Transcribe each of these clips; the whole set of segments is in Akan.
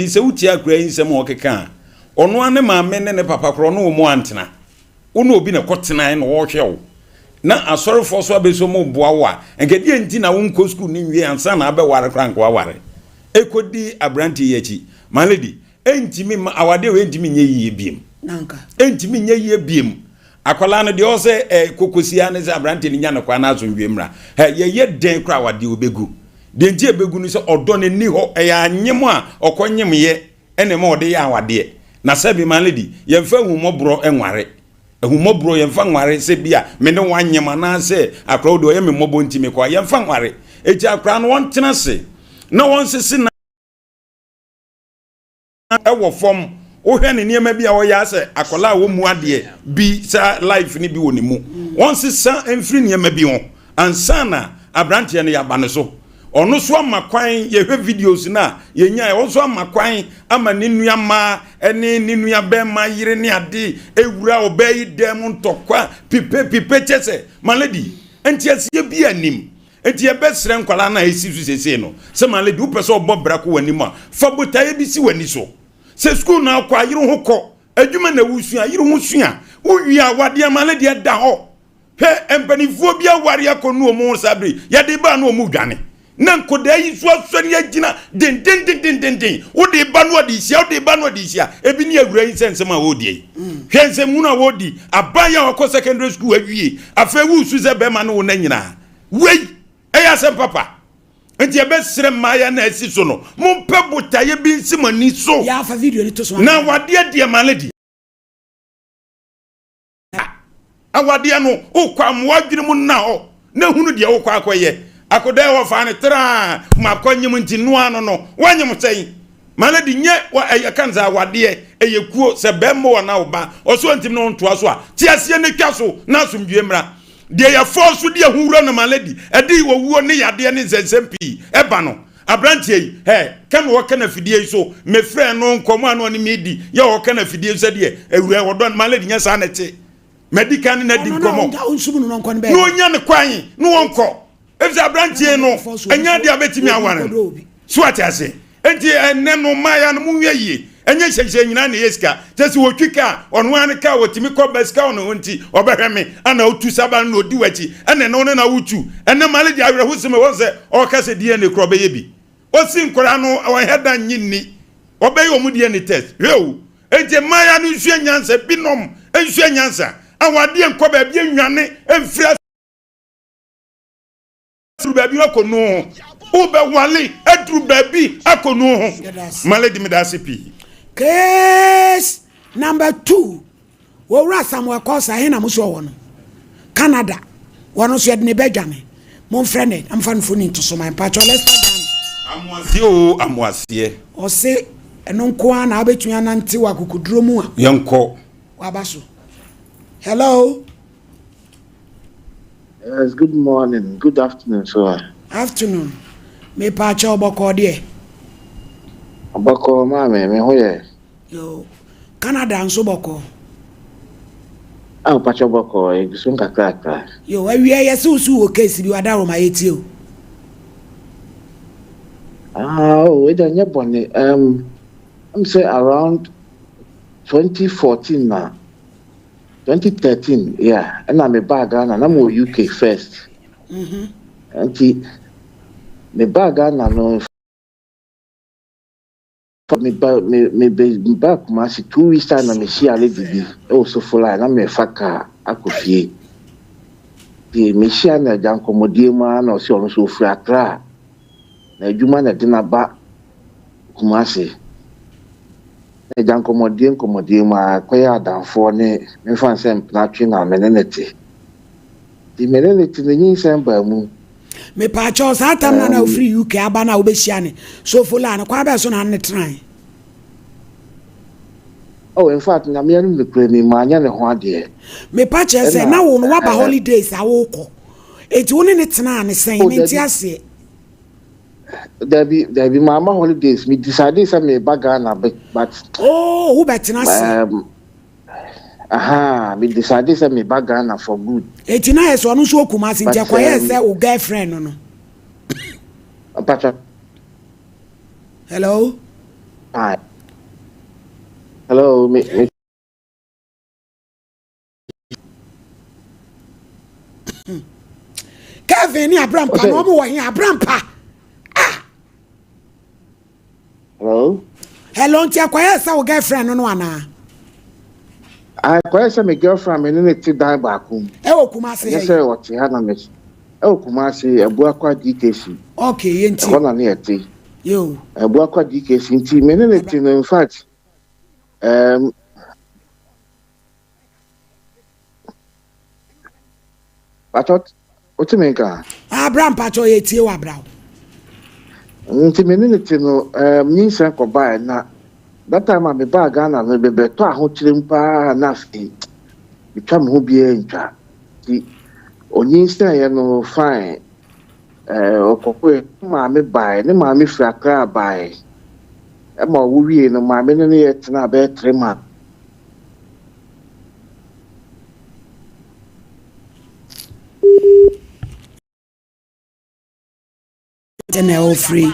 Lady, sɛ wotie akora yi nsɛm a ɔkeka a, ɔno ara ne maame ne ne papa korɔ ɔne wɔn antena. Wo ne obi na ɛkɔtenae na ɔrehwɛ wo. Na asɔrefoɔ so abɛso mo boa wo a, nka deɛ nti na wonkɔ sukuu no nwie ansa na abɛware koraa nka waware. Ɛkɔdi aberanteɛ yi akyi. My lady, ɛntumi mma awadeɛ wei ɛntumi nyɛ yie biem. Ɛntumi nyɛ yie biem. Akwadaa no deɛ ɔwɔ sɛ ɛ kokosi ara ne sɛ aberanteɛ no nya no kwan na asomdwoeɛ mmra. Hɛ, yɛyɛ dɛn koraa awadeɛ ɔbɛgu. Deɛ nti ɛbɛgu no sɛ ɔdɔ no nni hɔ. Ɛyɛ anyem a ɔkɔnyemyɛ ɛna ɛma ɔde yɛ awadeɛ. Na sɛbi my lady, yɛmfa ahummɔborɔ nware. Ahummɔborɔ yɛmfa nware sɛ bi a me ne wo anyem anaasɛ akwadaa wo deɛ ɔyɛ me mmɔbɔ nti mekɔ a, yɛmfa nware. Enti akwadaa no ɔntena ase na ɔnsese na. Wɔ fam wohwɛ ne nneɛma bi a ɔyɛ asɛ akwadaa a wɔmmu adeɛ bi saa life no bi wɔ ne mu. Wɔnsesa mfiri nneɛma bi ho ansa na aberanteɛ no yɛaba ne so. Ɔno so ama kwan, yɛhwɛ videos no a yɛnyae, ɔno so ama kwan ama ne nua mmaa ne ne nua bɛrima yere ne ade ewura ɔbaa yi dan mu ntɔkwa pipe pipe kyɛ sɛ my lady nteaseɛ bi anim. Enti yɛbɛsrɛ nkwadaa no a ɛsi so seesei no sɛ, My lady, wopɛ sɛ ɔbɔ bra kɔ w'anim a, fa botaeɛ bi si w'ani so. Sɛ sukuu na wokɔ a, yere ho kɔ. Adwuma na wosua a, yere ho sua. Wowie a, w'adeɛ, my lady, ɛda hɔ. Hwɛ, mpanimfoɔ bi aware akɔnu wɔn ho saa bere yi, yɛde ba a na wɔredwane. Na nkwadaa yi nso asɔre agyina dendendendenden. Wode ba no ɔde hyia, wode ba no ɔde hyia. Ebi ne awura yi sɛ nsɛm a wɔredi yi. Hwɛ nsɛmhunu a wɔredi. Aban a wakɔ secondary school awie, afei woresu sɛ bɛrima ne wo na nyinaa. Wei ɛyɛ asɛm papa. Nti yɛbɛsrɛ mmaayɛ na asi so no, mompɛ botaeɛ bi nsi mo ani so. Yɛafa video no to so. Na wadeɛ deɛ ma lady. Awadeɛ no, wokɔ a ma w'adwene mu nna hɔ na hunu deɛ wokɔ akɔyɛ. Akɔda ɛhɔ fa no traa makɔ nyem nti noa no no, woanyem sɛn? Ma lady nyɛ wa ɛyɛ ka no sɛ awadeɛ ɛyɛ kuo sɛ bɛmma o anaa ɔba ɔso antimi ne wo ntoa so a, te aseɛ na twa so na asomdwie mmra. Deɛ yɛfɔɔ so de ahuwura no ma lady ɛde owuo ne yadeɛ ne nsɛnsɛm pii ɛba no. Abranteɛ yi, hɛ, ka na ɔka no afidie yi so, mefrɛɛ no nkɔmmɔ a na ɔne me redi, yɛ ɔka no afidie so sɛdeɛ awura ɔdɔ no, ma lady nyɛ saa na ɛte. Madi kan ne no adi nkɔmmɔ. Na ɔnya ne kwan na ɔnkɔ. Efisɛ aberanteɛ no, ɛnyɛ adeɛ a bɛtumi aware no. So ate ase? Enti ɛnnɛ no, mmaeɛ no, monhwɛ yie. Ɛnyɛ hyɛnhyɛn nyinaa na ɛyɛ sika. Kyɛ sɛ wɔtwi kaa, ɔno ara ne kaa, wɔtumi kɔ ba sika wɔ ne ho nti, ɔbɛhwɛ me, ana ɔtu saba no na ɔdi w'akyi, ɛna ɛne wo ne na wotu. Ɛnnɛ Mali deɛ awerɛhosɛm ɛwɔ sɛ ɔreka sɛ DNA koraa ɔbɛyɛ bi. Ɔsi nkwadaa no, ɔnhɛ da nnye nni. Ɔbɛyɛ wɔn DNA test. Hwɛ o. Enti mmaeɛ no nsua nyansa, binom nsua nyansa. Awadeɛ nkɔ baabi nnwane mfiri aduru baabi akɔnu ho. Wobɛwale aduru baabi akɔnu ho. Malady meda ase pii. Case number 2, Owura Samuel Korsah, ɛhe na mo so ɔwɔ no? Canada. Wɔno nso yɛde ne bɛdwane. Momfrɛ no na momfa no mfoni nto so ma yɛn. Mpakyɛw, Lester Ghana. Amoaseɛ oo amoaseɛ. Ɔse ɛno nko ara na wobɛtumi anante wɔ akokoduro mu a. Yɛnkɔ. Waba so. Hello. Yes, good morning, good afternoon, so. Afternoon. Me pa kyɛw bɔkɔɔ deɛ. Bɔkɔɔ maame, me ho yɛ. Yo, Canada nso bɔkɔɔ. Ah, pakyɛ bɔkɔɔ, egu so nkakrakra. Yo, awia yɛ sɛ wosu wɔ case bi wada Roma yɛtie o. Ah, oh, wei deɛ nyɛ bɔne. I'm say around 2014 na 2013, yeah, ɛna me baa Ghana, na mewɔ UK first. Nti, me baa Ghana no, me ba me me be me ba Kumasi 2 weeks time na me hyia lady bi ɛwɔ Sofoline na mefa kaa akɔ fie. Nti me hyia na agya nkɔmmɔdie mu ara na ɔsi ɔno nso ofiri Accra na adwuma na ɛde n'aba Kumasi. Na agya nkɔmmɔdie mu ara kɔyɛ adamfoɔ ne memfa nsɛ mpenatwe na me ne ne te. Nti me ne ne te ne nyinsɛn baa mu. Mepaakyɛw, saa tam na na wofiri UK aba na wobɛhyia ne Sofoline no, kwan bɛɛ so na ne tenae? Oh, in fact, Nyame anim nokorɛ ni, maanyɛ ne ho adeɛ. Mepa kyerɛ sɛ na wo no waba holidays a wokɔ. Enti wo ne ne tenaa ne sɛn? Oh, Mente dabi. aseɛ. Dabi, dabi, maama holidays. Me decide sɛ meba Ghana, but Oh, wobɛtena ase. Aha, me decide sɛ meba Ghana for good. Enti na yɛ sɛ ɔno nso wɔ Kumasi nti But ɛkɔyɛɛ sɛ wo girlfriend no no. Mpacha. Hello? Hi. Hello, me, me. Kevin ne Abrampa na wɔn wɔ he Abrampa. Ah. Hello. Hello, nti akɔyɛ sɛ wo girlfriend no no anaa? Akɔyɛ sɛ me girlfriend me ne ne te dan baako mu. Ɛwɔ Kumasi ha yi. Ɛnyɛ sɛ ɔte ha na me ɛwɔ Kumasi Abuakwa DKC. Okay, yɛn ti. Ɛhɔ na ne yɛ te. Yo. Abuakwa DKC nti me ne ne te no in fact. Um, Pacho, wote me nka? Abra mpacho yɛ tie wo abra o. Nti me ne ne te no, um, nyinsɛn kɔbae na that time a mebaa Ghana no mebɛtɔ ahokyerɛ mu paa na afei metwa me ho biara ntwa. Nti onyinsɛneɛ no fine, eh, ɔkɔkoe, ne maame bae, ne maame firi Accra bae. Ɛma ɔwo wiei no maame no ne yɛ tenaa bɛyɛ 3 months. Na ɔfiri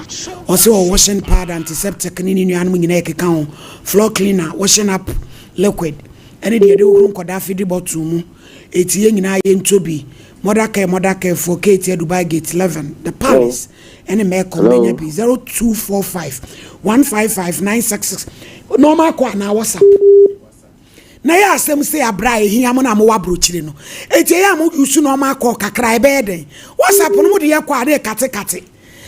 ɔsɛ wɔ washing pad, antiseptic ne ne nuanom nyinaa ɛkeka ho, floor cleaner, washing up liquid ɛne deɛ yɛde hohoro nkɔdaa fidi bottle mu. Eti yɛn nyinaa yɛntɔ bi. Mother care, mother care for Ketia, Dubai Gate 11, the Palace ɛne Mɛkɔ mbɛnya bi 0245 155 966, normal call anaa WhatsApp. Na yɛ asɛm sɛ abra a ehia mo na mo wɔ aburokyire no, eti ɛyɛ a mo use normal call kakra. Ɛbɛyɛ dɛn? WhatsApp no mo de yɛ kɔ a de katekate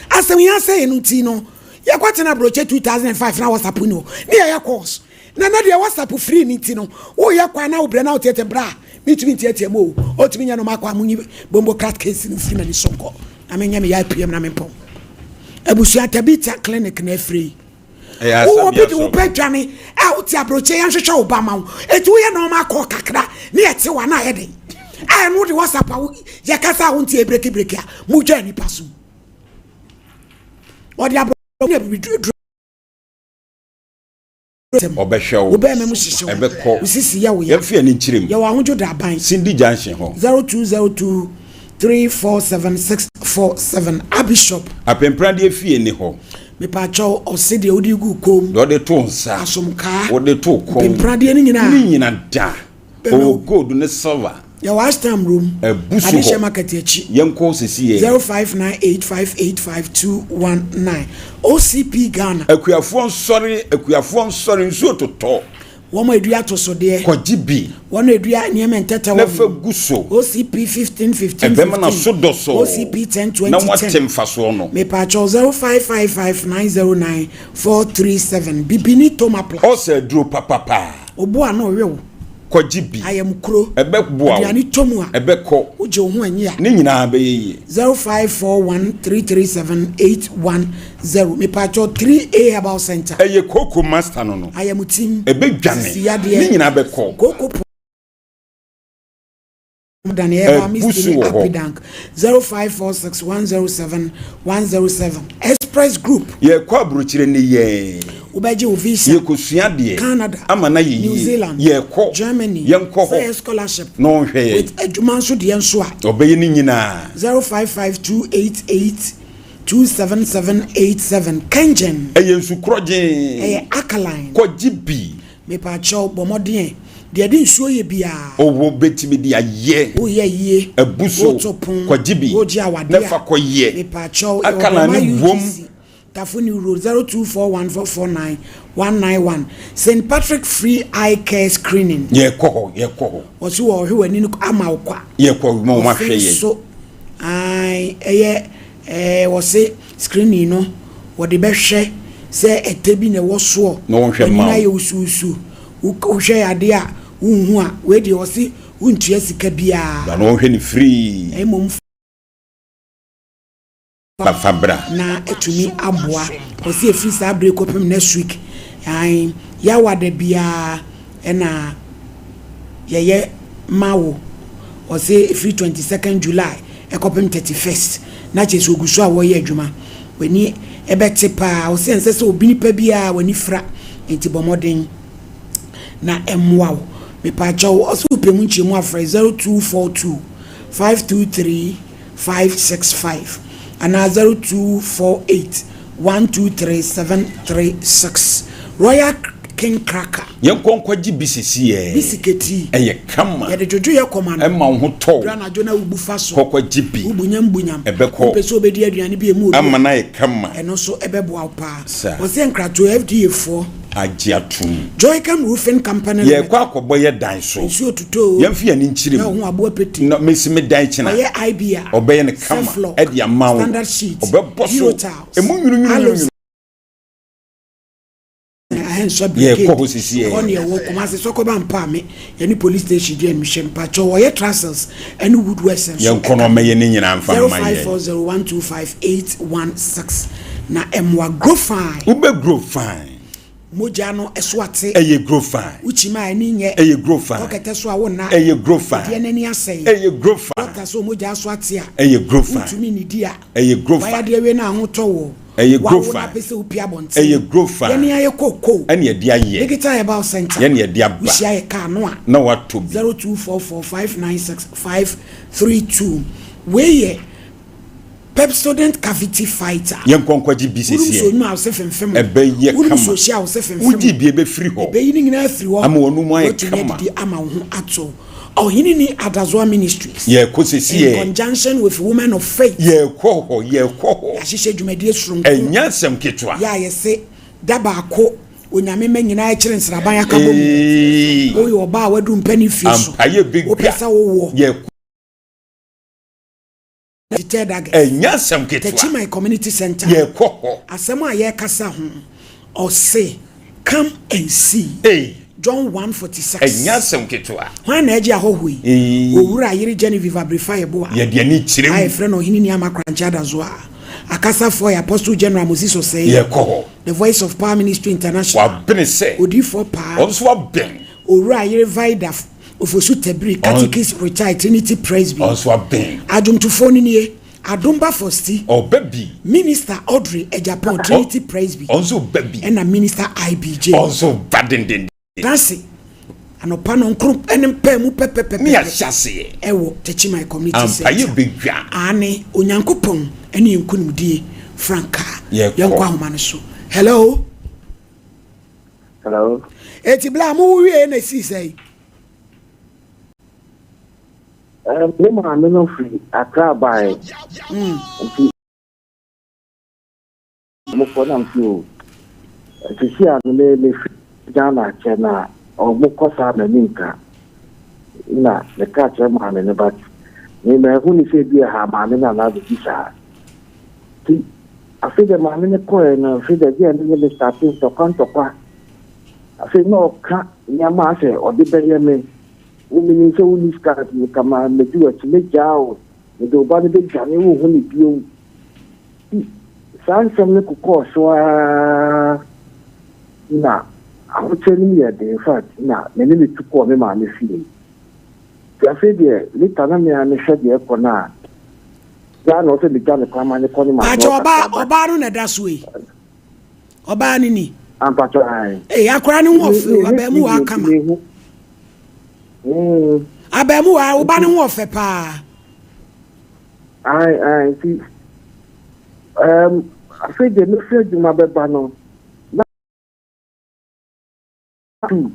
asɛm yɛn asɛ yɛn no ti no. Yɛkɔ tena aburokyire 2005 na WhatsApp ni hɔ ne yɛyɛ calls na na deɛ WhatsApp free ne ti no, woyɛ kɔ a na wobrɛ na wotiatia bra a metumi ntiatia mu o. Ɔtumi nyɛ normal call a monyi bombo crack case no firi m'ani so nkɔ na menyɛ me yɛ IPM na mempɔn. Abusua Tabita Clinic na afiri yi. Wowɔ obi de wo pɛ dwane a wote aburokyi, yɛn hwehwɛ wo ba ma wo. Eti woyɛ na ɔma akɔ kakra ne yɛte wa na ayɛ den a ɛno wode WhatsApp a yɛkasa a wonte breki breki a mogya nipa so ɔde aburokyi na bibiduro. Ɔbɛhwɛ wo. Wobɛɛma mu hyehye wo. Ɛbɛkɔ. Wo sisi yɛ wo ya. Yɛmfa yɛn ani nkyerɛ mu. Yɛwɔ ahodwo da aban. Cindy Junction hɔ. 0202 347 647 Abishop. Apempradeɛ fie ni hɔ. Mepaakyɛw, ɔse deɛ wode gu kɔn mu. Deɛ ɔde to nsa. Asomkaa. Wode to kɔn. Mpempradeɛ no nyinaa. Ne nyina da. Ɔwɔ gold ne silver. Yɛwɔ Ashtown room. Abu so hɔ. Adehyɛ market akyi. Yɛnkɔ sisi yɛ. 0598585219 OCP Ghana. Akuafoɔ nsɔre, akuafoɔ nsɔre, nsuo totɔ. Wɔn a edua atosodeɛ. Kɔgye bi. Wɔn a edua nneɛma ntɛtɛ wɔ Na fa gu so. OCP 15 15 Ɛbɛma n'aso dɔ so. OCP 10 20 Na 10. wate mfasoɔ no. Mepaakyɛw, 0555 909 437 Bibini Tomaplas. Ɔsɛ aduro papapa. Obo ano ɔwe wo. Kɔgye bi. Ayamkuro. Ɛbɛboa wo. Aduane tɔ mu a. Ɛbɛkɔ. Wogye wo ho anyi a. Ne nyinaa bɛyɛ yie. 0541 337 810 Mepaakyɛw, 3A Herbal Center. Ɛyɛ kooko master no no. Ayamutim. Ɛbɛdwane. Sisi yadeɛ. Ne nyinaa bɛkɔ. Kooko Daniel Ɛbu so wɔ hɔ. Apidank 0546 107 107 Express Group. Yɛkɔ aburokyire ne yɛn. Wobɛgye wo visa. Yɛkɔsua deɛ. Canada. Ama na yɛ New yie. Zealand. Yɛkɔ. Germany. Yɛnkɔ hɔ. Sɛ yɛ scholarship. Na ɔnhwɛ yɛn. With adwuma nso deɛ nso a. Ɔbɛyɛ ne nyinaa. 0552 88 27787 Kengen. Ɛyɛ nsu korɔgyee. Ɛyɛ alkaline. Kɔgye bi. Mepaakyɛw, bɔ mmɔden deɛ ɛde nsuo yɛ biara. Ɔwɔ bɛtumi de ayɛ. Woyɛ yie. Abu so. Woto pon. Kɔgye bi. Wogye awadeɛ Na fa kɔyɛ. Mepaakyɛw, Alkaline yɛwɔ ne Bɛma wom. UGC. Tafo New Road, 0241 449 191 St Patrick free eye care screening. Yɛkɔ hɔ, yɛkɔ hɔ. Wɔsi wɔ ɔhwɛ w'ani no ama wo kwa. Yɛkɔ ma wɔn ahwɛ Ɔfe yɛn. so ae ɛyɛ ɛɛ wɔsi screening no wɔde bɛhwɛ sɛ ɛtɛ bi na ɛwɔ soɔ. Na wɔnhwɛ W'ani mma no ayɛ wo. wusuusu. Wohwɛ adeɛ a wonhu a, wei deɛ wɔsi wontua sika biara. Na wɔnhwɛ ne free. Mmom Fa bra. Na atumi aboa. Ɔsi efiri saa abere kɔpem next week ae yawa da biara ɛna yɛyɛ ma wo. Ɔsi efiri 22nd July ɛkɔpem 31st na kyerɛ sɛ ogu so a wɔyɛ adwuma. W'ani ɛbɛte paa. Ɔsi ɛnsɛ sɛ obi nipa biara w'ani fira, nti bɔ mmɔden na ɛmmoa wo. Mepaakyɛw, ɔsi wopɛ mu nkyɛmu afrɛ 0242 523 565 anaa 0248 123 736. Royal King Cracker. Yɛnkɔ nkɔgye bi sesiɛ. Bisiketi. Ɛyɛ kama. Yɛde dwodwo yɛ kɔma no. Ɛma wo ho tɔ wo. Duru anadwo na wobu fa so. Kɔ kɔgye bi. Wobunyam bunyam. Ɛbɛkɔ. Wompɛ sɛ wobɛdi aduane bi a ɛmu odu a. Ama no ayɛ kama. Ɛno nso ɛbɛboa wo paa. Sa. Wɔsɛ nkratoɔ FDA foɔ. Agye atom. Joycam Roofing Company Limited. Yɛrekɔ akɔbɔ yɛ dan so. Nsuo tutɔ oo. Yɛmfa yɛn ani nkyerɛ mu. Na wo ho aboa pete. Na mesi me dan kyena. Ɔyɛ IBR. Ɔbɛyɛ no kama. Self-lock. Ɛde ama wo. Standard sheet. Ɔbɛbɔ so. Geo tiles. Emu nwununwununwunu. Aloes. Ahensua Brigade. Yɛrekɔ hɔ sisi ɛ. Ɛhɔ ne ɛwɔ Kumasi Sɔkɔba Mpaame yɛne police station di animhyɛ mpakyɛw wɔyɛ trestles ɛne woodworks nso Yɛnkɔ no ɔmɛyɛ ne nyinaa mfa mma yɛn. 0540125816 na ɛmoa grow fine. Wobɛ grow fine. Mogya no ɛso ate. Ɛyɛ grow fine. Wokyim a ani nyɛ. Ɛyɛ grow fine. Kɔ kɛtɛ so a wonna. Ɛyɛ grow fine. Deɛ n'ani asɛe. Ɛyɛ grow fine. Doctor sɛ omogya aso ate a. Ɛyɛ grow fine. Wontumi nnidi a. Ɛyɛ grow fine. Wayɛ adeɛ wie na ahotɔ wɔ. Ɛyɛ Wawo grow na fine. apɛ sɛ wopie abɔnten. Ɛyɛ grow fine. Yɛne ayɛ kookoo. Ɛne yɛde ayɛ. Digital Herbal Center. Yɛne yɛde aba. Wohyia yɛ kaa no a. Na watɔ bi. 0244596532. Wei yɛ Pepsodent Cavity Fighter. Yɛnkɔ nkɔgye bi Wonom sesie. nsuo nwunu a wo se femfem. Ɛbɛyɛ Wonom kama. nsuo hye a wo se femfem. Wogye bi ɛbɛfiri hɔ. Ɛbɛyi ne nyinaa afiri hɔ. Ama w'anum ayɛ Woatumi kama. adidi ama wo ho atɔ wo. Ɔhene ni Adazoa Ministries. Yɛrekɔ sesie. In conjunction with Women of Faith. Yɛrekɔ hɔ, yɛrekɔ hɔ. Yɛahyehyɛ dwumadie soronko. Ɛnyɛ asɛm ketewa. Yɛ a yɛse da baako Onyame mma nyinaa kyere nsraban akabɔ mu. Woyɛ ɔbaa a wadu mpanin fie so. Ampa yɛ bɛdwa. Wopɛ sɛ wowoɔ. Yɛrekɔ. 23rd August. Ɛnyɛ asɛm ketewa. Techiman Community Center. Yɛrekɔ hɔ. Asɛm a yɛrekasa ho, ɔse, Come and see. Ei. John 1:46. Ɛnyɛ asɛm ketewa. Hwan na ɛgye ahɔhoɔ yi? Ei. Owura yere Genevieve Abrefa Yeboah. Yɛde ani kyerɛ mu. A yɛfrɛ no Ɔhene Ni Ama Korankye Adazoa. Akasafoɔ yɛ Apostle General Moses Osei. Yɛrekɔ hɔ. The Voice of Power Ministry International. Wabene sɛ. Odiyifoɔ Paa. Ɔno nso waben. Owura yere Vida Ofosu Tabiri, Catechist Retired, Trinity Presby. Ɔnso aben. Adwomtofoɔ no nie, Adomba Fosti. Ɔba bi. Minister Audrey Agyapong, Trinity Presby. Ɔnso ba bi. Ɛna Minister IBJ. Ɔnso ba dendenden. Danse, anɔpa nɔnkron ne mpaa mu pɛpɛpɛpɛ. Ne yɛahyɛ aseɛ. Ɛwɔ Techiman Community Centre. Ampa yɛ bɛdwa. Aane, Onyankopɔn ne yɛn nkonimdie frankaa. Yɛkɔ. Yɛnkɔ ahoma no so. Hello. Hello. Eti bla mo wo wie na esi sɛn? Um, me maame no firi Accra bae. Nti mokɔ nam si o. Sisi a me me firi Ghana akyɛ na ɔmo kɔ saa m'ani nka. Na meka kyerɛ maame no but me mahu ne sɛ bi ɛha maame no anaa biribi saa. Nti afei deɛ maame no kɔɛ no afei deɛ deɛ ne ne me starte ntɔkwa ntɔkwa. Afei na ɔka nneɛma a sɛ ɔde bɛyɛ me. Wo menim sɛ wonni sika nti meka ma medi w'akyi mɛgyaa wo mede wo ba no bɛdwane wonhu no bio. Nti saa nsɛm no kokɔɔ so ara na ahokyerɛ no mu yɛɛ den infact na me ne no tu kɔɔ me maame fie. Nti afei deɛ later na me ara mehwɛ deɛ ɛkɔ no a gyaa na ɔsɛ megya no kwan ma no kɔ ne maame Pakyɛ hɔ ɔbaa kakra but ɔbaa no na ɛda so yi ɔbaa no ni. Ah mpakyɛ ae. Ee akora no ho ɔfɛ o abaamu waa kama. Abaamu waa wo ba no ho ɔfɛ paa. Ae ae nti um, afei deɛ mefiri adwuma bɛba no na tu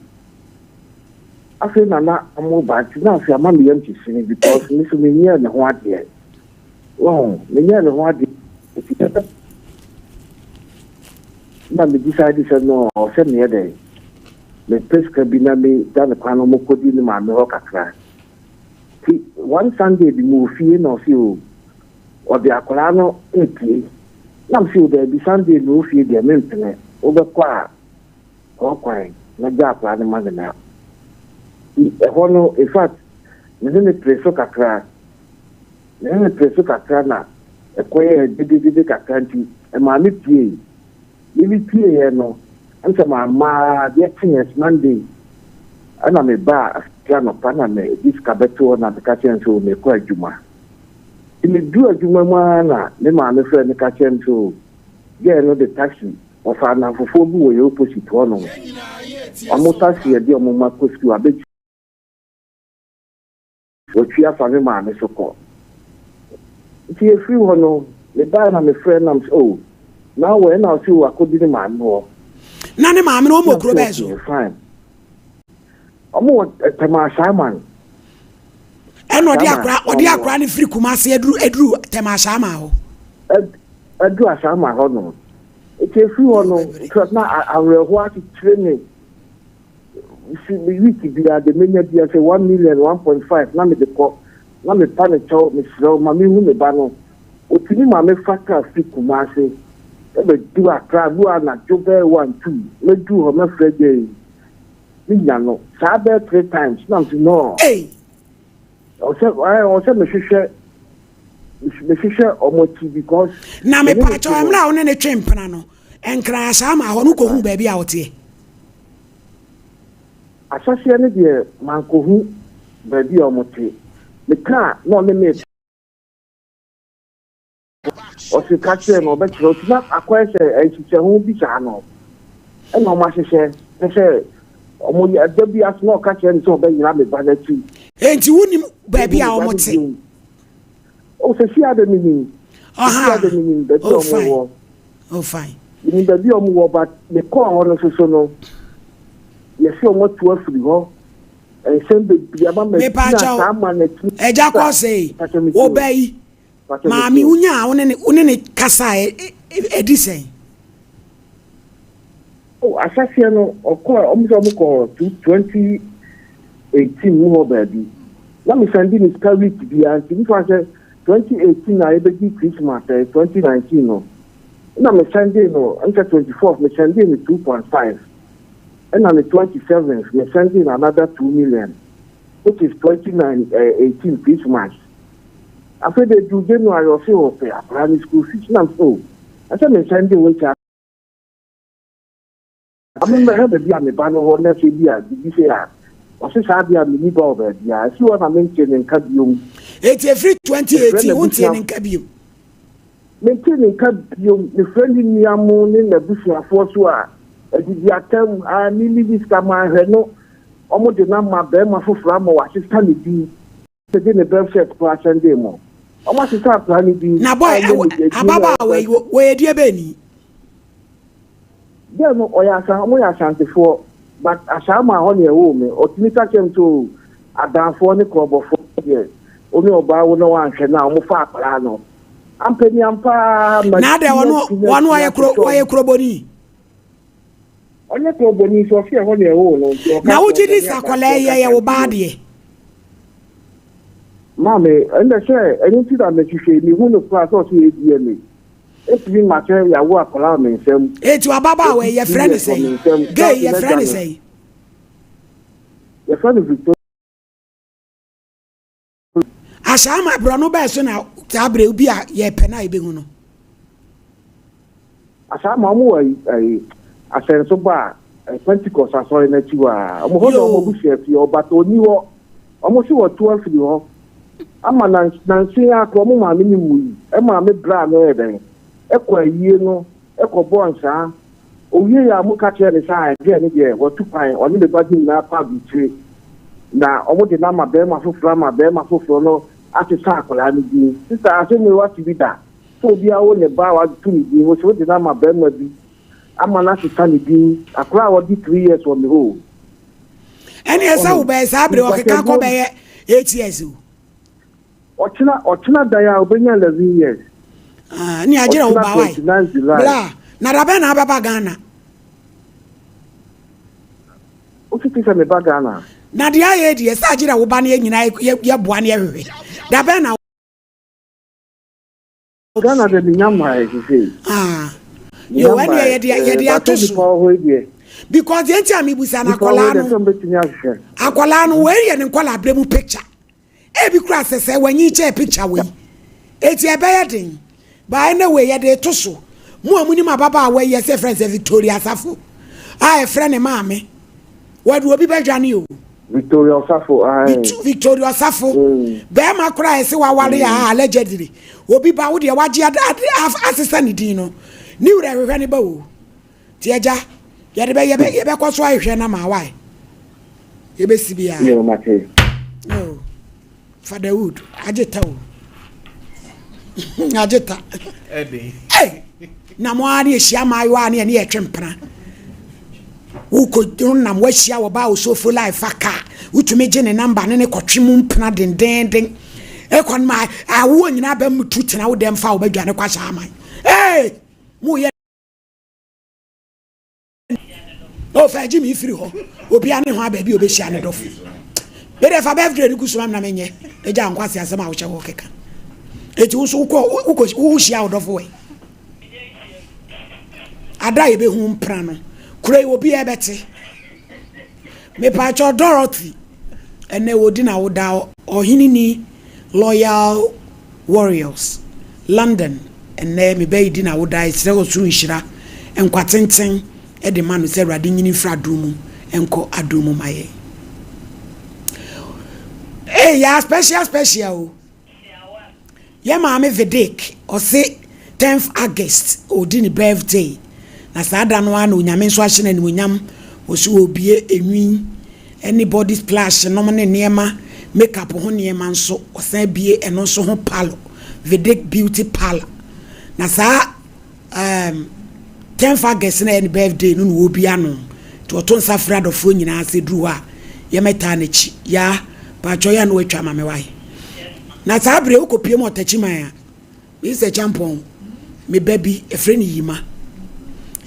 afei na na ɔmo ba nti na afei ama me yam hyehye me because me so menyɛɛ me ho adeɛ wɔn menyɛɛ me ho adeɛ nti na me decide sɛ no ɔsɛ meyɛ dɛn mepɛ sika bi na me gya ne kwan na ɔmo kɔdi ne maame hɔ kakra nti one Sunday bi mu wɔ fie na ɔse o ɔde akwadaa no repue na mese o daabi Sunday mewɔ fie deɛ mempene wobɛkɔ a Kɔ kwan na gya akwadaa no ma no na Nti ɛhɔ no in fact me ne no pere so kakra me ne no pere so kakra na ɛkɔyɛɛ dededede kakra nti ɛmaa me puei. Me me pueeɛ no ɛm sɛ mamma ara adeɛ kyeeɛ Monday ɛna me baa afie anɔpa na me de sika bɛto hɔ na meka kyerɛɛ no sɛ o merekɔ adwuma. Nti meduru adwuma mu ara na me maame frɛɛ me ka kyerɛɛ me sɛ o girl no de taxi Wɔfa nnamfofoɔ bi wɔ yɛn opposite hɔ nom. Wɔn taxi yɛde wɔn mma kɔ sukuu abɛtwi wɔtwi afa me maame so kɔ. Nti yɛfiri hɔ no, mebaeɛ na mefrɛɛ no na mesɛ oh, na wɔ ɛna ɔse oh akɔdi ne maame hɔ. Na ne maame no wɔn Na wɔ kuro mese bɛɛ so? okay fine. Wɔn wɔ Tema Ashaiman. Ɛna ɔde Ashaiman akora na ɔde wɔn wɔ. akora no firi Kumasi aduru aduru Tema Ashaiman hɔ. Aduru Ashaiman hɔ nom. Nti efiri hɔ no sɛ na awerɛhoɔ akyekyere me si week biara de menya biara sɛ 1 million, 1.5 na mede kɔ na mepa ne kyɛw, mesrɛ wo ma mehu me ba no. Otumi ma mefa kaa firi Kumase ɛbɛduru Accra bu anadwo bɛyɛ 1, 2, mɛduru hɔ mɛfrɛ gya yi menya no saa bɛyɛ three times na mese no. Ei. Ɔsɛ mehwehwɛ ɔmo akyi because Na me ne ne mepaakyɛw te no. Mmerɛ a wo ne ne twe mpena no, Nkran Ashaiman hɔ no wokɔhuu baabi a ɔteɛ? Ahyɛseɛ no deɛ mankɔhu baabi a ɔmo te. Mekaa na ɔne me ɔse ka kyerɛ no ɔbɛkyerɛ ɔti na akɔyɛ sɛ nhyehyɛho bi saa no ɛna ɔmo ahyehyɛ pɛ sɛ ɔmo yɛ ɛda bi ase na ɔka kyerɛ no sɛ ɔbɛyera me ba n'akyi. Enti wonim baabi mehu a me ba wɔn no te? bio. O sɛ si ade menim sɛ si ade menim baabi a Oh ɔmo fine. wɔ. Oh fine. Menim baabi a ɔmo wɔ, but mekɔɔ hɔ no soso no yɛsɛ ɔmo atu afiri hɔ, nsɛm bebree ama magyina Mepaakyɛw, saa ma n'akyi. Agya kɔ sɛ Pakyɛ metie o. wo ba yi Pakyɛ maame metie o. wonya a wo ne ne kasa a ɛdi sɛn? O ahyɛseɛ no ɔkɔɔ ɔmo sɛ ɔmo kɔɔ 2018 mu hɔ baabi na mesan di ne sika week biara, nti nifa sɛ 2018 a yɛbɛdi Christmas 2019 no na mesan di no nkyɛ 24th mesan di no 2.5, ɛna ne 27th mesan di no another 2 million, which is 2018 Christmas. Afei de du January ɔse ɔpɛ akwaraa ne school fees na so ɛsɛ mesan di wɔn akyi ame mmɛhwɛ baabi a me ba no hɔ na sɛ bi a bibi sɛ a ɔse saa deɛ a menni ba wɔ baabi a ɛsi hɔ na mente ne nka biom. Enti ɛfiri 2018 Mefrɛ wontie n'abusua ne nka biom? Mente ne nka biom. Mefrɛ ne nua mo ne n'abusuafoɔ so a adidi atam a mimi bi sika maahwɛ no, ɔmo de no ama bɛrima foforɔ ama wasesa ne din, de ne birth cert koraa sɛnde mu, ɔmo asesa akwaraa ne din Na boy a ɛnyɛ ne din na ababaawa yi wɔyɛ deɛ bɛni? Girl no ɔyɛ asa, ɔmo yɛ Asantefoɔ, but Asaama hɔ ne ɛwɔ me. Ɔtumi ka kyerɛ me sɛ o adanfoɔ ne korɔbɔfoɔ deɛ ɔne ɔbaa wo na wanhwɛ no a ɔmo fa akwaraa no ampaniampaa ma. Na adɛ ɔno ɔno ɔyɛ kuro ɔyɛ kurobɔni? Ɔnyɛ kurobɔni, sɛ ɔfi ɛhɔ ne ɛwɔ no nti ɔka Na sɛ wogye di ɔbɛne sɛ akwadaa yi Adanfoɔ yɛ wo baa kasa. deɛ? Maame, ɛnna sɛ ɛno nti na mehwehwɛ mehu no koraa sɛ ɔsɛ yɛ DNA ɛtumi ma sɛ yɛawo akwaraa wɔ me nsam. Enti ababaawa yi Ɔdi yɛfrɛ ne 2 years wɔ me sɛn? nsam. Gay Saa yɛfrɛ ne n'agya no sɛn? Yɛfrɛ no Victoria. Ahyɛama borɔno bɛɛ so na saa berɛ bi a yɛpɛ no a yɛbɛhu no? Asaama ɔmo wɔ ayi asɛnso ba a Pentecost asɔre n'akyi hɔ a ɔmo hɔ na ɔmo Yoo. abusua fie ɔbata ɔni hɔ, ɔmo si wɔto afiri hɔ ama nanse akɔ ɔmo maame ne wu yi, ɛmaame bra no yɛ dɛn ɛkɔ ayie no ɛkɔ bɔ nsaa owie yɛ a mo ka kyerɛ ne sɛ a ɛdeɛ ne deɛ wɔtu kwan, ɔne ne ba di nyinaa kɔ aburukyire na ɔmo de n'ama bɛrima foforɔ ama bɛrima foforɔ no asesa akwadaa no din. Sista, asɛm yi wate bi da sɛ obi awo ne ba a wato ne din wo sɛ wode no ama bɛrima bi ama no asesa ne din, akwadaa a wɔde 3 years wɔ me hɔ o. Ɛne ɛsɛ wo bɛyɛ saa berɛ ɔkeka kɔ bɛyɛ 8 years o. Ɔkyena dan a obɛnya 11 years. Ah, ne agyerɛ wo Ɔkyena ba wae. 29 July. Bla na da bɛn na wabɛba Ghana? Wosi ti sɛ meba Ghana? Na deɛ ayɛ deɛ sɛ agyerɛ wo ba no yɛ nyinaa yɛboa ne yɛhwehwɛ da bɛn na? Ghana de menya mmae sesei. Ah, yo, ɛne yɛde ato nipa so wɔ hɔ yi deɛ because deɛ nti a mebusa no nipa wɔ hɔ akwadaa yi deɛ no sɛ mbɛtumi ahwehwɛ. Akwadaa no wei yɛ ne nkwadaa berɛ mu picture, ebi kura sɛ wanyi kyɛ picture wei eti ɛbɛyɛ den baa ɛnɛ wei yɛde to so mu a mu nim ababaawa yi yɛsɛ frɛ sɛ Victoria Asafo a yɛfrɛ ne maame wɔde obi bɛdwane o. Victoria Osafo, ae. Victoria Osafo. Bɛrima koraa yɛsɛ waware a allegedly obi ba wo deɛ wagye asesa ne din no ne wura hwehwɛ ne ba o. Ti agya yɛde bɛ yɛbɛ yɛbɛkɔ so ahwehwɛ na ma wae yɛbɛsi biara. Yo, mate. Oh, fatherhood agye ta o, agye ta. Ɛden. Hey, na mo ara ne yɛhyia mmaayewa a ne yɛne yɛtwe mpena. Wokɔ wonam woahyia ɔbaa osofo life fa kaa wotumi gye ne namba ne ne kɔtwe mu mpena dendeenden ɛkɔ no ma awoɔ nyinaa bɛ mu tu tena wo dɛm fa wobɛdwane kɔ ahyɛ aman ee moyɛ ɔfa agye me firi hɔ obia ne ho a baabi obɛhyia ne dɔfo mede fa birthday no gu so ma me na menyɛ ɛgya nkwase asɛm a wohyɛ wɔ keka eti wo nso wokɔ wokɔ wohyia wo dɔfo wɛ Ada a yɛbɛhu mpena no, kuro yi obiara bɛte. Mepaakyɛw Dorothy, ɛnɛ wɔdi na woda ɔheneni Loyal Warriors, London, ɛnɛ me ba yi di na woda ɛsrɛ ɔsoro nhyira, nkwa tenten de ma no sɛ Awurade nyini mfiri adom mu nkɔ adom mu ma yɛn. Hey, ya special special o. Yɛ maame Vidic ɔse tenth August ɔredi ne birthday na saa da no ara na Onyame nso ahyɛ no animuonyam ɔse ɔrebue enwi ne body splash nom ne nneɛma make up ho nneɛma nso ɔsan abue ɛno nso ho parlour Vidic beauty parlour na saa um, tenth August na ɛyɛ ne birthday no na wɔbi ano nti ɔto nsa frɛ adɔfoɔ nyinaa sɛ duru hɔ a yɛmɛtaa n'akyi yaa paatwɔ yɛ na watwa ama me wae na saa berɛ wokɔpie mu ɔtakyi man a Mr. Champɔn me ba bi ɛfrɛ no Yima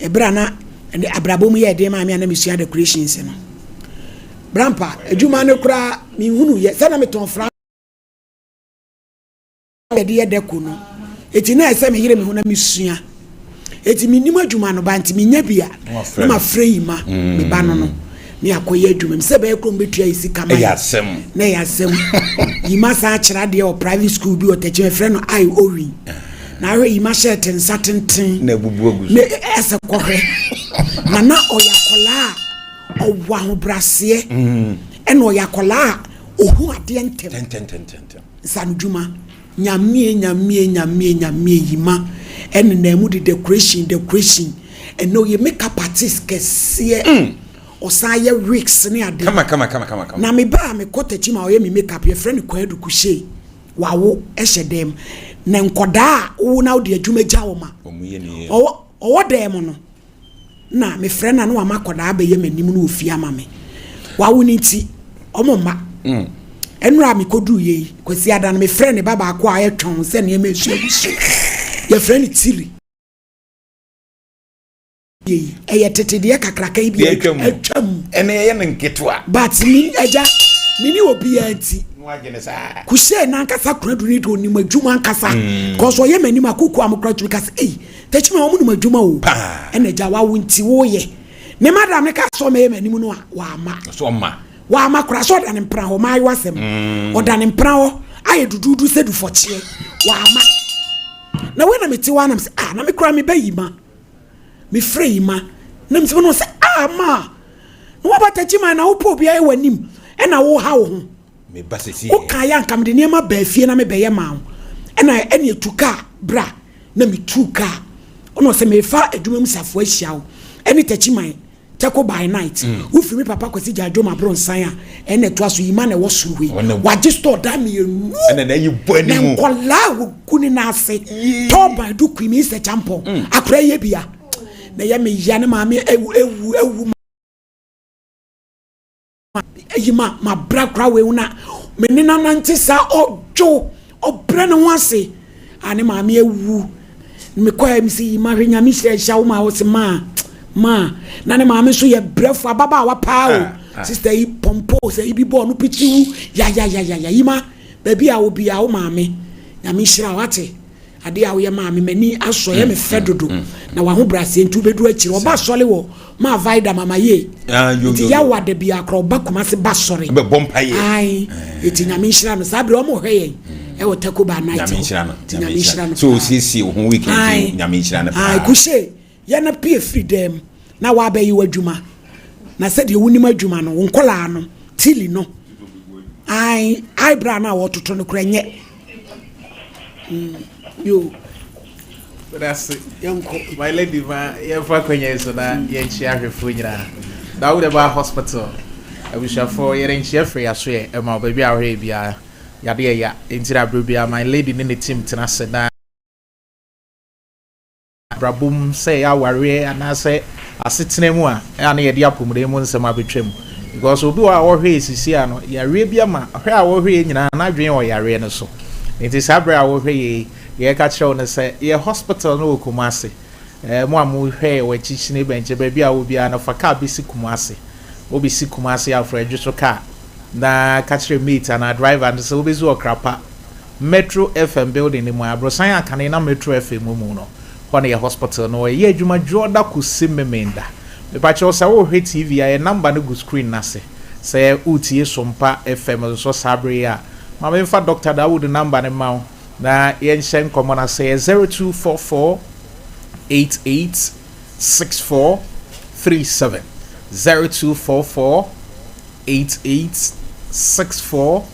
ɛberɛ a na abrabɔ mu yɛ ɛden maa me a na mesua decorations no brampa adwuma no koraa menhunu yɛ sɛ na metɔn fra yɛde yɛ dɛko no eti na ɛsɛ meyere me ho na mesua eti menim adwuma no ba nti menya bi a na mafrɛ yi ma me ba no no ne akɔyɛ adwuma mu sɛ bɛyɛ kurom bɛtua yɛ sika ma yɛ na ɛyɛ asɛm yi ma san akyerɛ adeɛ wɔ private school bi wɔ tɛkyɛ ɛfrɛ no ai owin na ahwɛ yi ma hyɛ te nsa tenten na ebubu agu so na ɛsɛ kɔhwɛ na na ɔyɛ akɔlaa a ɔwɔ ahobraseɛ ɛna ɔyɛ akɔlaa a ɔhu adeɛ ntɛm Nsanodwuma, Nyamie Nyamie Nyamie Nyamie Yima ɛnenam mu de decoration decoration ɛnɛ ɔyɛ make up artist kɛseɛ mm. Ɔsan yɛ wigs ne ade kama kama kama kama na me ba a mekɔ takyi ma ɔyɛ me make up yɛfrɛ no Kwadu Kushei wawo ɛhyɛ dɛm na nkɔdaa a wowo na wode adwuma gya wo ma ɔwɔ ɔwɔ dɛm no na mefrɛ no a na wama akwadaa abɛyɛ m'anim no wɔ fie ama me. Wawo no nti, ɔmo mma. Mm. Ɛnora a mekɔduru yɛ yi, Kwasi Ada no, mefrɛ ne ba baako a ɔyɛ twɔn sɛ nneɛma esu agu so. Yɛfrɛ no Tiri. Yi, ɛyɛ tete deɛ kakraka yi bi atwam. Ɛna ɛyɛ no nketewa. But me agya, me ne obiara nti. Kusee n'ankasa kunadu ne de onim adwuma ankasa. Mm. Kɔsɔ ɔyɛ m'anim akoko a mokora tumi kasa, ei, Takyima wɔn nim adwuma o. Ɛna agya wawo nti woyɛ. Ne madam ne ka sɛ ɔmɛyɛ m'anim no a wama. Wama koraa sɛ ɔda ne mpena hɔ maayewa asɛm. Mm. Ɔda ne mpena hɔ ayɛ duduudu sɛ dufɔkyeɛ wama. Na wei na mete hɔ anam sɛ ah na me koraa meba yi ma. Mefrɛ yi ma. Na mesɛ no sɛ ah ma. Na waba takyima na wopɛ obi ayɛ w'anim ɛna woha wo ho. Meba sɛsi. Wokaeɛ anka mede nneɛma baa fie na mebɛyɛ maa wo. Ɛna ɛne etu kaa bra na metuu kaa. Ɔna ɔsɛ mefa adwuma mu safoa ahyia wo ɛne Takyiman Tɛko by night. Mm. Wofiri me papa Kwasi Gyaadwo ma bronsan a ɛna ɛtoa so yima na ɛwɔ soro hɔ yi. Wagye store da mmienu. Ɛna na ayi bɔ anim. Na nkɔlaa wɔgu ne nan ase. Tɔɔban du kui mi sɛ kyampɔn. Mm. Akora yɛ bia. Na ɛyɛ me ya ne maame ewu ewu ewu. Eyi ma mabra koraa wei na me ne no anante saa ɔdwo ɔbrɛ ne ho ase a ne maame awu mekɔɛ me sɛ yi ma hwɛ nyame hyira hyira wo ma wo se maa maa na ne maame nso yɛ brɛfo ababaawa paa o ah, ah. sista yi pɔmpo sɛ yi bi bɔɔ no piti wu yayayayaya yi ma baabi a wo bia wo maame nyame hyira wate Adeɛ a woyɛ maa me m'ani asɔ ɛyɛ me fɛ dodo na w'ahobrɛaseɛ nti wobɛduru akyiri ɔba sɔre wɔ maa vida mama yie ah, nti yawa da bi akora ɔba kumase ba sɔre ae nti nyame nhyira no saa berɛ ɔmo hwɛ yɛn ɛwɔ tako ba night nyame nhyira no nti nyame nhyira no so osiesie wo ho weekend nyame nhyira no paa kushe Yɛ na pue firi dan mu na woabɛyɛ w'adwuma. Na sɛdeɛ wonim adwuma no, wo nkɔlaa no, Tilly no, ae, eyebrow no a wɔtoto no koraa nyɛ. Mm, yo. Medase. Yɛnkɔ. My lady ma yɛmfa akwanya yi so na yɛnkyia ahwɛfoɔ nyinaa. Na wo ba hospital. Abusuafoɔ yɛde nkyia firi yɛaso yɛ ɛma wo baabi a wohwɛ yɛ biara. Yadeɛ ya. Enti na berɛ biara my lady ne ne team tena ase na. Abrabɔ mu, sɛ ɛyɛ awareɛ anaasɛ Asetena mu a, ɛyɛ a na yɛde apɔmuden mu nsɛm abɛtwam because obi wɔ hɔ a ɔhwɛ yɛ sisi a no, yareɛ bi ama hwɛ a wɔhwɛ yɛ nyinaa n'adwene wɔ yareɛ no so. Nti saa berɛ a wɔhwɛ yɛ yi, deɛ yɛka kyerɛ wo no sɛ yɛ hospital no wɔ Kumasi. Ɛɛ mo a mohwɛ yɛ wɔ akyirikyiri ne bɛnkyɛ baabi a wɔ biara no, fa kaa bɛsi Kumasi. Wobɛsi Kumasi afra adwo so kaa na ka kyerɛ mate anaa driver no sɛ wobɛsi Ɔkrapa Metro FM building no mu a aborosan a kane na Metro FM wɔ mu no, hɔ na yɛ hospital no wɔ. Yɛyɛ adwuma Dwoɔda kɔsi Memenda. Mepakyɛw sɛ worehwɛ TV a, yɛn number no gu screen no ase. Sɛ woretie Sompa FM nso saa bere yi a, ma memfa Doctor Dawood number no mma wo na yɛnhyɛ nkɔmmɔ no ase. Ɛyɛ 0244 88 64 37. 0244 88 64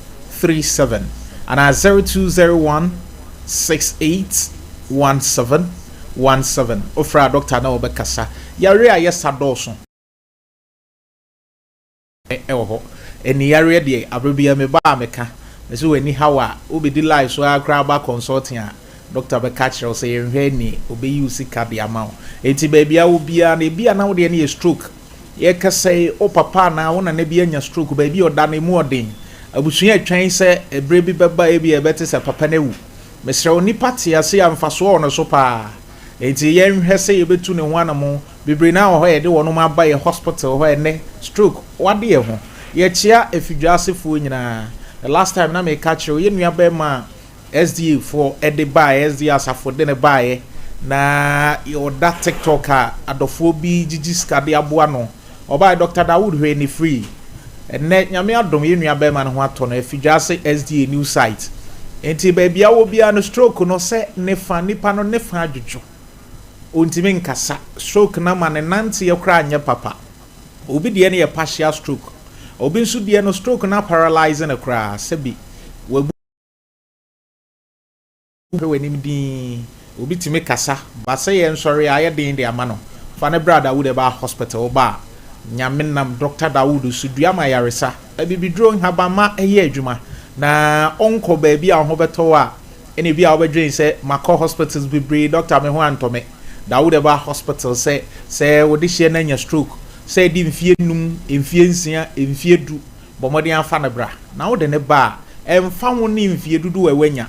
37 anaa 0201 68 17 17. Wofrɛ a dɔkta ne wo bɛkasa. Yareɛ a yɛsa dɔɔso wɔ hɔ. Ani yareɛ deɛ aberɛ biara meba a meka. Mese w'ani haw a wobɛdi live so ara koraa ba consulting a dɔkta bɛka akyerɛ wo sɛ yɛnhwɛ ani ɔbɛyi wo sika de ama wo. Enti baabi a wɔ biara no ebia na wo deɛ no yɛ stroke. Yɛkasa yi, wo papa anaa wo nana bi anya stroke, baabi a ɔda no, emu ɔden. Abusua retwɛn sɛ bere bi bɛba a ebia yɛbɛte sɛ papa no awu. Mesrɛ wo, nnipa te ase a, mfasoɔ wɔ no so paa. Enti yɛnhwɛ sɛ yɛbɛtu ne ho anammɔn. Bebree no ara wɔ hɔ a yɛde wɔn aba yɛn hospital hɔ ɛnnɛ, stroke, wɔade yɛn ho. Yɛkyea Afidwasefoɔ nyinaa. The last time na meka kyerɛ wo, yɛn nuabarima a SDA foɔ de baeɛ, SDA asafo de no baeɛ, na ɔda TikTok a adɔfoɔ bi gyigyi sika de aboa no. Ɔbaeɛ, Doctor Dawood hwɛɛ ne free. Ɛnnɛ, Nyame adom, yɛn nua barima no ho atɔ no, Afidwaase SDA new site. Nti baabi a wɔ biara no, stroke no sɛ ne fa, nipa no ne fa adwodwo. Ɔntumi nkasa. Stroke no ama ne nanteɛ koraa nyɛ papa. Obi deɛ no yɛ partial stroke. Obi nso deɛ no, stroke no aparalyze no koraa, sɛbi wabu. Hwɛ w'anim dinn. Obi tumi kasa but sɛ yɛn sɔre a ayɛ den de ama no. Fa no bra Dawood Herbal Hospital wo ba a, Nyame nam Doctor Dawood so dua ma ayaresa. Abibiduro nhabamma yɛ adwuma na ɔnkɔ baabi a wo ho bɛtɔ wo a ɛna ebi a wobɛdwen sɛ makɔ hospitals bebree doctor me ho antɔ me. Dawood Herbal Hospital sɛ sɛ wo dehyeɛ no anya stroke sɛ ɛdi mfie num, mfie nsia, mfie du Bɔ mmɔden ara fa no bra, na wode no ba a, ɛmfa ho ne mfeɛ dodoɔ a wanya.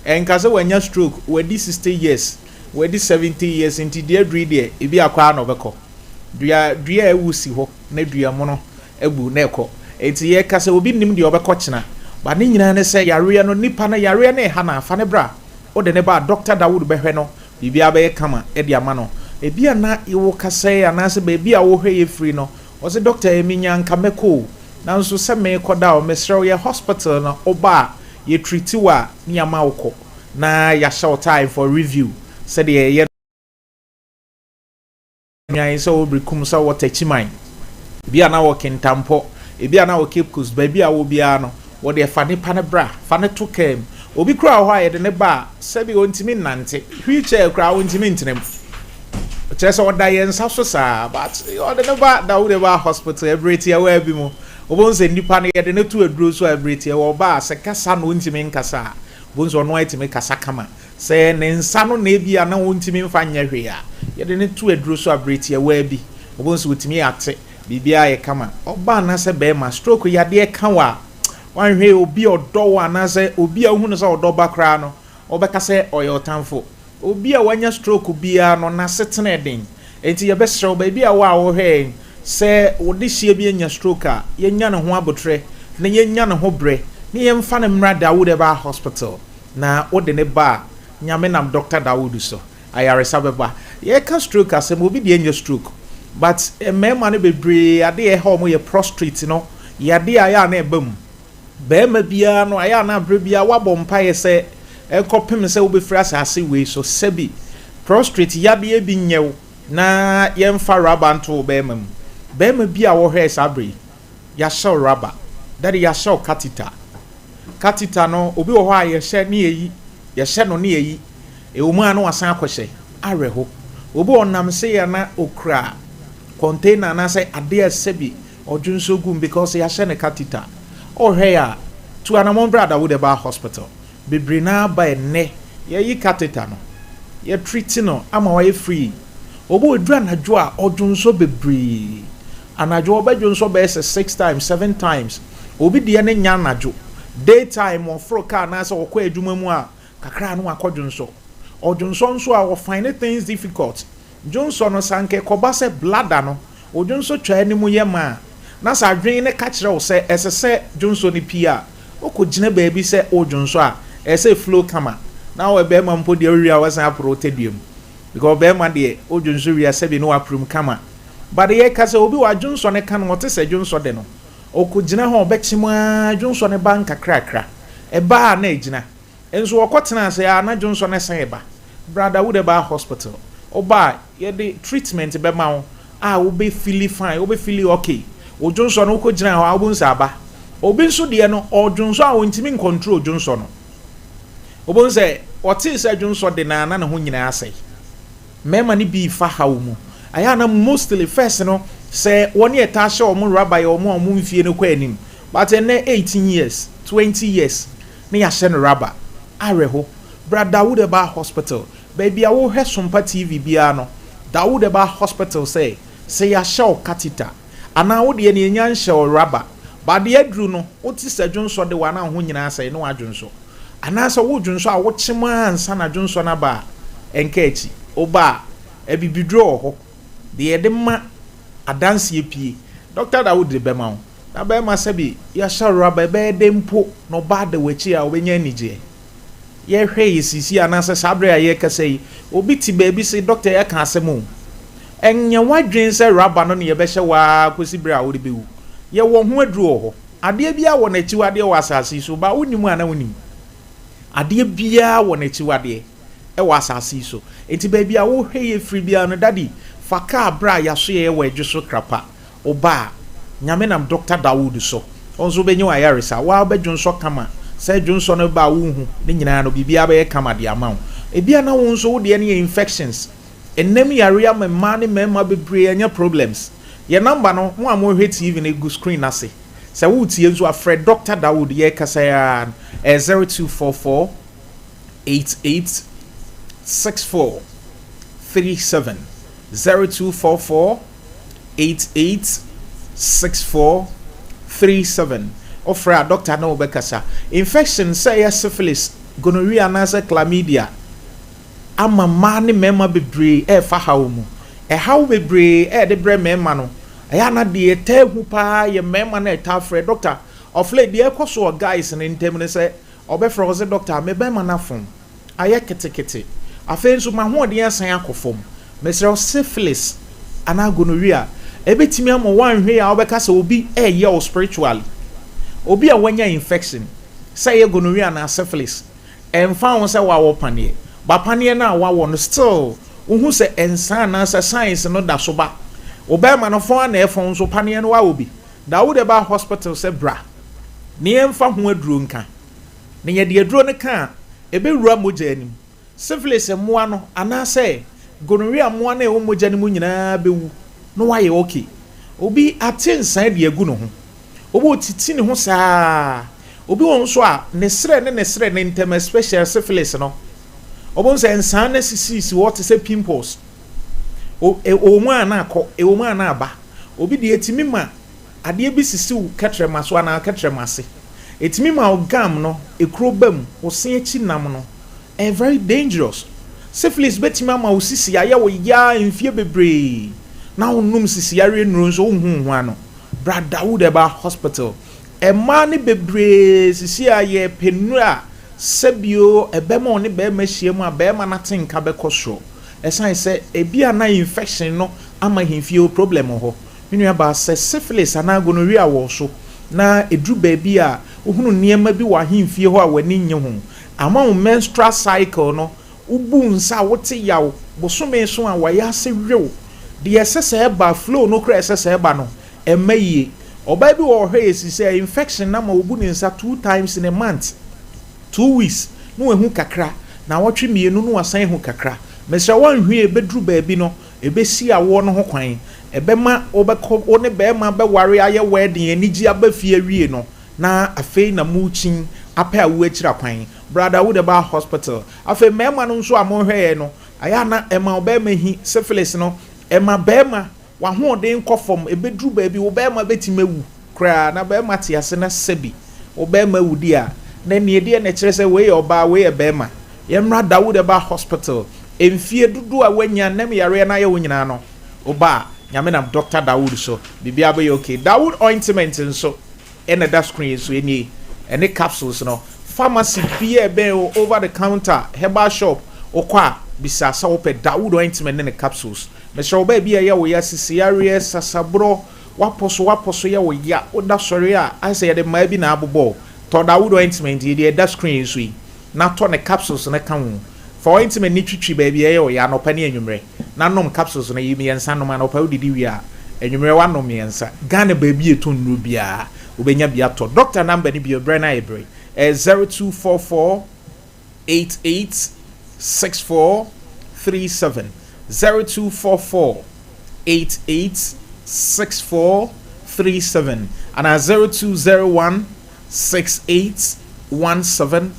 Ɛnka sɛ wanya stroke, wadi 60 years, wadi 70 years nti deɛ aduru yi deɛ, ebi a kɔ ara na ɔbɛkɔ. Dua, dua a awu si hɔ na dua mono abu na ɛkɔ. Enti yɛka sɛ obi nnim deɛ ɔbɛkɔ kyena. But ne nyinaa ne sɛ yareɛ no, nipa no yareɛ no reha no a, fa no bra. Wode no ba a, Doctor Dawood bɛhwɛ no, biribiara bɛyɛ kama de ama no. Ebi a na wokasa yi anaasɛ baabi a wohwɛ yɛ firi no, Ɔse doctor ee menya anka mɛkɔ o nanso sɛ meekɔ da o mesrɛ wo yɛ hospital na woba a yɛ treat wo a ne yɛama wo kɔ na yɛahyɛ wo time for review sɛdeɛ yɛyɛ no sɛ wɔ Berekum sɛ wɔ Takyiman ebi a na wɔ Kintampɔ ebi a na wɔ Cape Coast baabi a wɔ biara no Wo deɛ fa nipa no bra, fa no to kaa mu. Obi koraa wɔ hɔ a yɛde no ba a, sɛbi ɔntumi nnante, wheel chair koraa ɔntumi ntena mu. Kyerɛ sɛ ɔda yɛn nsa so saa, but ɔde no ba Dawudeba hospital ɛberɛ tiawaa bi mu. Wobɛhu sɛ nipa no yɛde no to aduro so a ɛberɛ tiawaa ɔba a, sɛ kasa na ɔntumi nkasa a, wobɛhu sɛ ɔno ara tumi kasa kama. Sɛ ne nsa no na ebi a na ɔntumi mfa nyɛ hwee a, yɛde no to aduro so a berɛ tiawaa bi, wobɛhu sɛ ɔtumi ate. Biribiara yɛ kama. Ɔbaa anaasɛ barima, stroke yadeɛ ka wo a, woanhwɛ obi a ɔdɔ wo anaasɛ obi a wohu no sɛ ɔdɔ ba koraa no, ɔbɛka sɛ ɔyɛ ɔtamfo. Obi a wanya stroke biara no, n'asetena yɛ den. Enti yɛbɛsrɛ wo, baabi a wo a wohwɛ yɛn, sɛ wo dehyeɛ bi anya stroke a, yɛnya ne ho aboterɛ na yɛnya ne ho berɛ na yɛmfa no mmra Dawood Herbal Hospital. Na wode no ba a, Nyame nam Dɔkta Dawood so. Ayaresa bɛba. Yɛka stroke asɛm, obi deɛ nyɛ stroke but mmarima no bebree adeɛ a ɛha wɔn yɛ prostrate no, yadeɛ a ɛyɛ a na ɛba mu. Barima biara no ayɛ a na aberɛ biara wabɔ mpaeɛ sɛ ɛkɔpem sɛ wobɛfiri asase wei so sɛbi prostrate yadeɛ bi nyɛ wo na yɛmfa rubber nto wo barima mu. Barima bi a wɔhwɛɛ saa berɛ yi, yɛahyɛ wo rubber, daddy yɛahyɛ wo catheter. Catheter no obi wɔ hɔ a yɛhyɛ ne yɛyi, yɛhyɛ no ne yɛyi. Ɛwɔ mu a na wasan akɔhyɛ. Awerɛho. Obi a ɔnam sei a na ɔkura container anaasɛ adeɛ a sɛbi ɔdwonsɔ gu mu because yɛahyɛ no catheter. Ɔhwɛ a, tu anamɔn bra Dawood Herbal Hospital. Bebree no ara ba ɛnnɛ, yɛyi catheter no, yɛ treat no ama wayɛ free. Obi wɔ duru anadwo a ɔdwonsɔ bebree. Anadwo ɔbɛdwonsɔ bɛyɛ sɛ six times, seven times. Obi deɛ ne nya anadwo. Day time ɔforo car anaasɛ ɔkɔ adwuma mu a, kakra no wakɔ dwonsɔ. Ɔdwonsɔ nso a, ɔfind things difficult. Dwonsɔ no sanke kɔba sɛ bladder no, odwonsɔ twa anim yɛ ma a, na sɛ adwene ne ka kyerɛ wo sɛ ɛsɛ sɛ dwonsɔ no pii a, wokɔ gyina baabi sɛ ɔdwonsɔ a, ɛsɛ flow kama. Na wɔ bɛrima mpo deɛ, owie a wɔsan aporo tadua mu. Because bɛrima deɛ, odwonsɔ wie a, sɛbi no waporo mu kama. But yɛka sɛ obi wɔ adwonsɔ ne ka no, ɔte sɛ dwonsɔ de no. Ɔkɔ gyina hɔ, ɔbɛkye mu ara, dwonsɔ ne ba nkakrakra. Ɛbaa na egyina. Nso ɔkɔ tena ase a, na dwonsɔ ne san ɛba. Brother, wo de ba hospital. Ɔba yɛde treatment bɛma wo a, wobɛ feel fine, wobɛ feel okay. Odwonsɔ no, wokɔ gyina hɔ a, wobɛhu sɛ aba. Obi nso deɛ no, ɔdwonsɔ a, ɔntumi ncontrol dwonsɔ no. Wobɛhu sɛ ɔtee sɛ dwonsɔ de na ne ho nyinaa asɛe. Mmarima no bi fa haw mu. Ɛyɛ ana mostly first no sɛ wɔne ɛta hyɛ wɔn rubber yɛ wɔn a wɔn mfie no kɔ anim. But ɛnɛ 18 years, 20 years ne yɛahyɛ no rubber. Awerɛho. Bra Dawood Herbal Hospital. Baabi a wohwɛ Sompa TV biara no, Dawood Herbal Hospital sɛ yɛahyɛ wo catheter anaa wo deɛ ne yɛnya nhyɛ wo rubber. But deɛ aduru no, wote sɛ dwonsɔ de wa na wo ho nyinaa sɛe ne wadwonsɔ. Anaasɛ wo dwonsɔ a wokyem a ansa na dwonsɔ no aba a, ɛnka akyi. Woba a, abibiduro wɔ hɔ. Deɛ yɛde ma adanseɛ pie. Dr. Dawood de bɛma wo. Na bɛrima, sɛbi yɛahyɛ rubber, ɛbɛyɛ dɛ mpo na ɔbaa da w'akyi a, wobɛnya anigyeɛ. Yɛhwɛ yɛ sisi anaasɛ saa berɛ a yɛrekasa yi, obi te baabi sɛ doctor yɛka asɛm o. Ɛnyɛ w'adwene sɛ rubber no ne yɛbɛhyɛ waa kɔsi berɛ a wode bɛwu. Yɛwɔ ho aduro wɔ hɔ. Adeɛ biara wɔ n'akyiwadeɛ wɔ asase yi so. Ba wonim a na wonim. Adeɛ biara wɔ n'akyiwadeɛ ɛwɔ asase yi so. Nti baabi a wohwɛ yɛ firi biara no, daddy, fa kaa berɛ a yɛaso yɛ wɔ Adwo so Krapa. Ɔba a, Nyame nam Dr. Dawood so. Ɔno nso wobɛnya w'ayaresa. Waa wobɛdwonsɔ kama. Sɛ dwonsɔ no ba a wonhu ne nyinaa no, biribiara bɛyɛ kama de ama wo. Ebia na wo nso wo deɛ no yɛ infections. Ɛnam yare ama mmaa ne mmarima bebree anya problems. Yɛ number no, mo a mohwɛ TV no, gu screen n'ase. Sɛ woretie nso a, frɛ Dr. Dawood. Yɛrekasa yi ara no, ɛyɛ 0244 88 64 37, 0244 88 64 37. Ɔfrɛ a, doctor ne wobɛkasa. Infection sɛ ɛyɛ syphilis, gonorrhea anaasɛ chlamydia ama mmaa ne mmarima bebree ɛrefa haw mu. Ɛhaw bebree ɛɛde brɛ mmarima no. Ɛyɛ ana deɛ ɛtaa hu paa yɛ mmarima no ɛtaa frɛ doctor. Ɔflɛ deɛ ɛkɔ so wɔ guys no ntam ne sɛ ɔbɛfrɛ wɔ sɛ, "Doctor, me bɛrima no afom ayɛ ketekete, afei nso m'ahoɔden asan akɔ fam." Mesrɛ wo, syphilis anaa gonorrhea ɛbɛtumi ama woanhwɛ a wobɛka sɛ obi ɛɛyɛ wo spiritually. Obi a wanya infection sɛ ɛyɛ gonorrhea anaa syphilis, ɛmfa ho sɛ wawɔ paneɛ ba, paneɛ no a wawɔ no, still wohu sɛ ɛnsa anaasɛ signs no da so ba wo bɛrima no fɔn a na ɛfɔn nso paneɛ no wawɔ bi da, wo de ba hospital sɛ bra ne yɛmfa ho aduro nka na yɛde aduro no ka a, ɛbɛwura mogya anim. Syphilis mmoa no anaasɛ gonorrhea mmoa no a ɛwɔ mogya no mu nyinaa bɛwu na wayɛ okay. Obi ate nsan de agu ne ho, obi otiti ne ho saa, obi wɔ nso a ne serɛ ne ne serɛ ne ntɛm, especially syphilis no, ɔbɛn sɛ nsan no sisisi hɔ te sɛ pimples. Ɛwɔ mu a na akɔ, ɛwɔ mu a na aba. Obi deɛ, etimi ma adeɛ bi sisi wo kɛtrɛma so anaa kɛtrɛma ase, etimi ma wo gum no ekuro ba mu, wo se akyi nam no. Ɛyɛ very dangerous. Syphilis bɛtumi ama wo sisi ayɛ wo yaa mfie bebree na wonom sisi yareɛ nnuro nso wonhu ho ano. Bra Dawood Herbal Hospital. Mmaa ne bebree sisi a yɛpɛ nnuro a sɛbio ɛbɛma ɔne bɛrima ahyia mu a, bɛrima no ate nka bɛkɔ soro. Ɛsan sɛ ebi a na infection no ama ahemfie problem wɔ hɔ. Me nua baa, sɛ syphilis anaa gonorrhea wɔ so na ɛduru baabi a wohunu nneɛma bi wɔ ahemfie hɔ a w'ani nnye ho, ama wo menstrual cycle no, wobu nsa a wote yaw, bosome so a wɔayɛ ase wew deɛ ɛsɛ sɛ ɛba, flow no koraa ɛsɛ sɛ ɛba no ɛmma yie. Ɔbaa bi wɔ hɔ yɛ si sɛ infection na ma obu ne nsa two times in a month, 2 weeks na wahu kakra, na wɔtwe 2 na wasan hu kakra. Mesrɛ, wɔnhwɛ ebɛduru baabi no, ebɛsi awoɔ no ho kwan. Ɛbɛma wobɛkɔ wo ne bɛrima bɛware ayɛ wedding, anigye aba fie awie no, na afei na mukyin apɛ awo akyira kwan. Brother Dawood Herbal Hospital. Afei mmarima no nso a mohwɛ yɛn no, Ayɛ a na ɛma ɔbarima hi, syphilis no, ɛma barima w'ahoɔden kɔ fam, ɛbɛduru baabi wo barima bɛtumi awu koraa, na barima te ase na sɛbi wo barima awu deɛ a, na ɛnneɛ deɛ na ɛkyerɛ sɛ wei yɛ ɔbaa, wei yɛ barima. Yɛmmra Dawood Herbal Hospital, mfie dodoɔ a woanya nam yareɛ no ayɛ wo nyinaa no, woba a, Nyame nam Doctor Dawood so, biribiara bɛyɛ okay. Dawood Ointment nso na ɛda screen yi so, ɛnie, ɛne capsules no. Pharmacy biara a ɛbɛn wo, over the counter, herbal shop, wokɔ a, bisa sɛ wopɛ Dawood Ointment ne ne capsules. Mesrɛ wo, baabi a ɛyɛ wo ya, sisi yareɛ, sasaborɔ, w'apɔ so w'apɔ so yɛ wo ya, woda sɔre a, ayɛ sɛ yɛde mmaa bi na abobɔ wo, tɔ Dawood Ointment yi, deɛ ɛda screen yi so yi. na tɔ ne capsules no ka ho. Fa ointment no twitwi baabi a ɛyɛ wo ya anɔpa ne anwummerɛ, na nom capsules no, yi mmiɛnsa nom anɔpa wodidi wie a, anwummerɛ woanom mmiɛnsa. Ghana baabi a yɛtɔ nnuro biara, wobɛnya bi atɔ. Doctor number no bio, berɛ no ayɛ bere, ɛyɛ 0244 88 64 37, 0244 88 64 37 anaa 0201 681717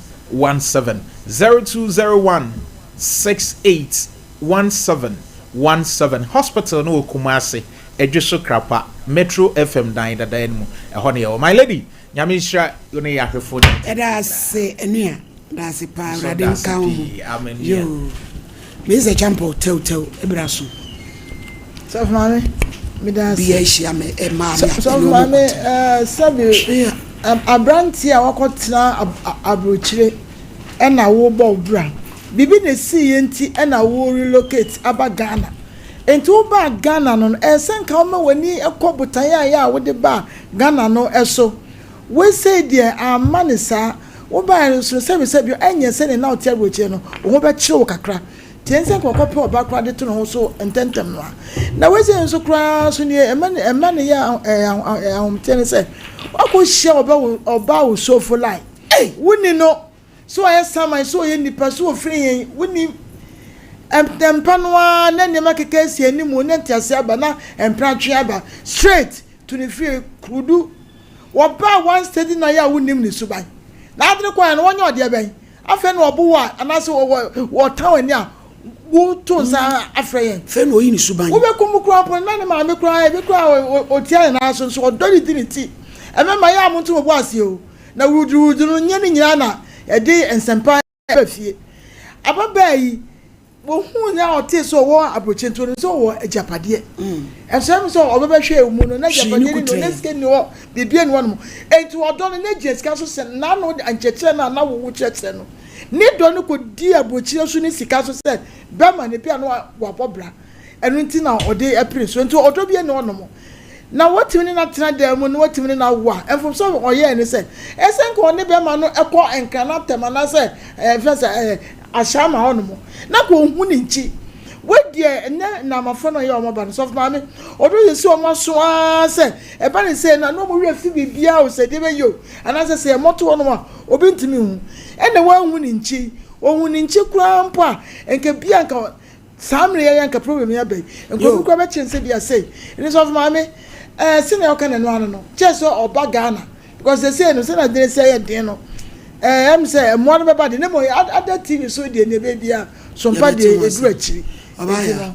0201 681717 Hospital no wɔ Kumasi, Adwoso Krapa, Metro FM dan dada no mu, ɛhɔ na yɛwɔ. My lady, Nyame nhyira wo ne yɛahwɛfoɔ nyinaa. Yɛda ase Anua, da ase paa Nso Awurade da ase nka wo ho. pii. Amen nua. Yoo. Mese sɛ champɔ tɛw tɛw ebra so. Sɔfo maame, meda ase. Bia ahyia me ɛmaa me a Sɔfo ɛne ɔmo maame, kɔtena. ɛɛ sɛbi Twea. aberanteɛ a wakɔtena aburokyire ɛna wobɔ wo bra. Biribi na esiiɛ nti ɛna wo relocate aba Ghana. Nti wobaa Ghana no no, ɛyɛ sɛ nka woma w'ani kɔ botaeɛ a ɛyɛ a wode baa Ghana no so. Wei sei deɛ amma no saa. Wobaeɛ no nso no, sɛbi sɛbi ɛnyɛ sɛdeɛ na wote aburokyire no, wo ho bɛkyere wo kakra. Nti ɛnsɛ nka ɔkɔpɛ ɔba koraa de to ne ho so ntɛmntɛm no ara. Na wei sei nso koraa nso deɛ ɛma no ɛma no yɛ ahometeɛ ne sɛ, woakɔhyia ɔba wo ɔbaa wo sofo line. Wonni no, sɛ ɔyɛ saman, sɛ ɔyɛ nipa, sɛ ɔfiri he, wonni. Ntɛmpa no ara na nneɛma keka asi anim na nteaseɛ aba na mpratwe aba straight to ne fie kurudu. Wɔbaa one steady night a wonnim ne suban. Na ade no kɔɛ no wɔnyɛ ɔdeɛ bɛn? Afei na ɔbo wo a anaasɛ wɔtan w'ani a woto nsa afrɛ yɛn. Afei na ɔyi ne suban. Wobɛkɔ mu koraa mpo no na ne maame koraa ebi koraa ɔtia ne nan so nso ɔdɔ ne di ne ti. Ɛmɛma yɛ a monto mo bo ase o. Na wuruduwurudu no nyɛ ne nyinaa na ɛde nsɛmpa ba fie. Ababaa yi, wɔhuu no a ɔtee sɛ ɔwɔ aburokyi nti ɔnim sɛ ɔwɔ agyapadeɛ. Ɛnso ɛm sɛ ɔbɛbɛhwɛ mu no na agyapadeɛ ni no na sika ni hɔ biribi ni hɔ nom. Enti ɔdɔ no na gyina sika so sɛ n'ano nkyerɛkyerɛ no a na wowo kyerɛkyerɛ no. Ne dɔ no kɔdii aburokyire so ne sika so sɛ bɛma no bi a na wabɔ bra. Ɛno nti na ɔde pere so. Enti ɔdɔ bi ni hɔ nom. na watumi ne no atena dan mu na watumi ne no awo a, mfomso a ɔyɛe ne sɛ, ɛsɛ sɛ nka ɔne bɛrima no kɔ nkran atɛm anaasɛ ɛfɛ sɛ ɛɛ ahyɛama hɔnom na nka ohu ne nkyi. Wei deɛ ɛnɛ nnamafo no yɛ wɔn aba no sɔfo maame ɔdɔ yɛ si wɔn aso ara sɛ ɛba ne sɛ na na wɔn werɛ fi biribiara o sɛ deɛ bɛyɛ o anaasɛ sɛ yɛmmɔto hɔnom a obi ntumi nhu ɛna wɔanhu ne nkyi ohu ne nkyi koraa mpo a nka bia nka Saa mmerɛ yi ara nka problem yi aba yi, nka obi koraa bɛkyerɛ no sɛ bia sei. Ɛno sɔfo maame, ɛɛ sɛnea ɔka no ɛno ano no, kyerɛ sɛ ɔba Ghana because sɛsei no sɛnea adwene sɛ ɛyɛ den no, ɛɛ ɛm sɛ mmoa no bɛba de, ne mmom ada TV so deɛ nea ɛbɛyɛ biara, sompa deɛ ɛduru akyiri. Nti no,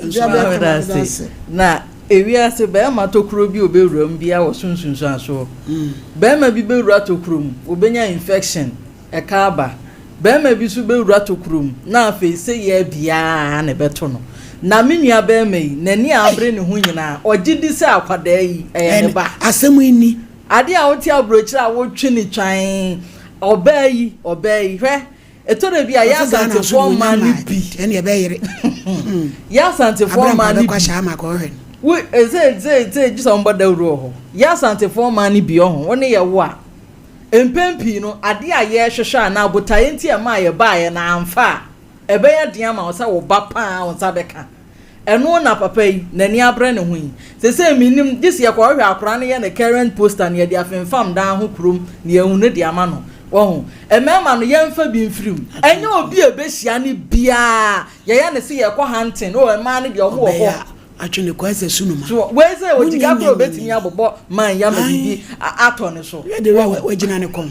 bia bɛyɛ kama, meda ase. Na ewiase bɛrima tokuro bi a ɔbɛwura mu biara wɔ so nsunsuansoɔ. Bɛrima bi bɛwura tokuro mu, ɔbɛnya infection. Ɛka aba. Barima bi nso bɛwura tokuro mu, na afei seyɛ biara na ɛbɛto no. Na me nua barima yi, n'ani a abere ne ho nyinaa, ɔgye di sɛ akwadaa yi, ɛyɛ ne ba. Asɛm yi ni. Adeɛ a wote aburokyire a wotwe no twann, ɔbaa yi, ɔbaa yi, hwɛ, ɛtɔ da bi a yɛ Asantefoɔ mmaa no bi, yɛ Asantefoɔ mmaa no bi, wo, ɛsɛ, sɛ, sɛ, gye sɛ wɔbɔ dawuro wɔ hɔ. Yɛ Asantefoɔ mmaa no bi, ɔho, wo ne yɛ wo a, Mpɛn pii no, ade a yɛrehwehwɛ anaa botae nti a ɛmaa yɛbaeɛ no amfa a, ɛbɛyɛ den ama wo sɛ wo ba pa ara wo nsa bɛka. Ɛno na papa yi, n'ani abrɛ ne ho yi. Seesei mennim, gye sɛ yɛkɔhwehwɛ akwadaa no yɛ ne current poster na yɛde afemfam dan ho kurom na yɛahu no de ama no. Wahu? Mmarima no, yɛmfa bi mfiri mu. Ɛnyɛ obi a ɛbɛhyia no biara, yɛyɛ no sɛ yɛrekɔ hunting. Oh, mmaa no deɛ, wɔwɔ hɔ. Atwe ne kwan sɛ sunoma. So wei sɛ ogyika koro obetumi abobɔ man yi ama biribi atɔ ne so. Wei de wei wagyina ne kɔn.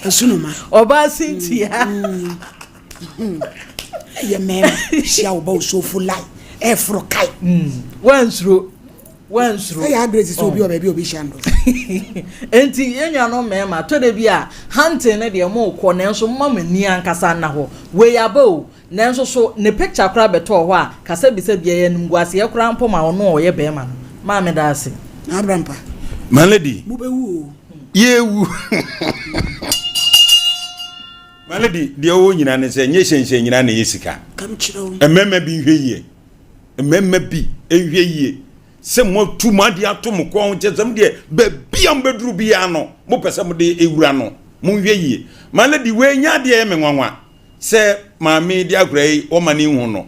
Asunoma. Ɔbaa Cynthia. Ɛyɛ mmarima hyia wo ba osofo line ɛforo kae. Wansuro wansuro. Ɛyɛ agresi sɛ obi wɔ baabi a obi hyia no. Enti yɛn nuanom mmarima tɔ da bi a hunting no deɛ mo kɔ nanso mma mo ani ankasa nna hɔ. Wei aba o nanso so ne picture koraa bɛtɔɔ hɔ a kasa bisa bia ɛyɛ animguaseɛ koraa mpo ma ɔno a ɔyɛ barima no. Maame da ase. Abrampa. My lady. Mo bɛ wu o. Yɛ wu. My lady deɛ ɔwɔ nyinaa ne sɛ nyɛ hyɛnhyɛn nyinaa na ɛyɛ sika. Mmarima bi nhwɛ yie. Mmarima bi nhwɛ yie. Sɛ moatu mo adeɛ ato mo kɔn ho kyɛ sɛ mo deɛ baabi a mobɛduru biara no mopɛ sɛ mode ewura no monhwɛ yie. My lady wei nyɛ adeɛ ɛyɛ me nwanwa. Sɛ maame yi de akwadaa yi wɔma no nhu no.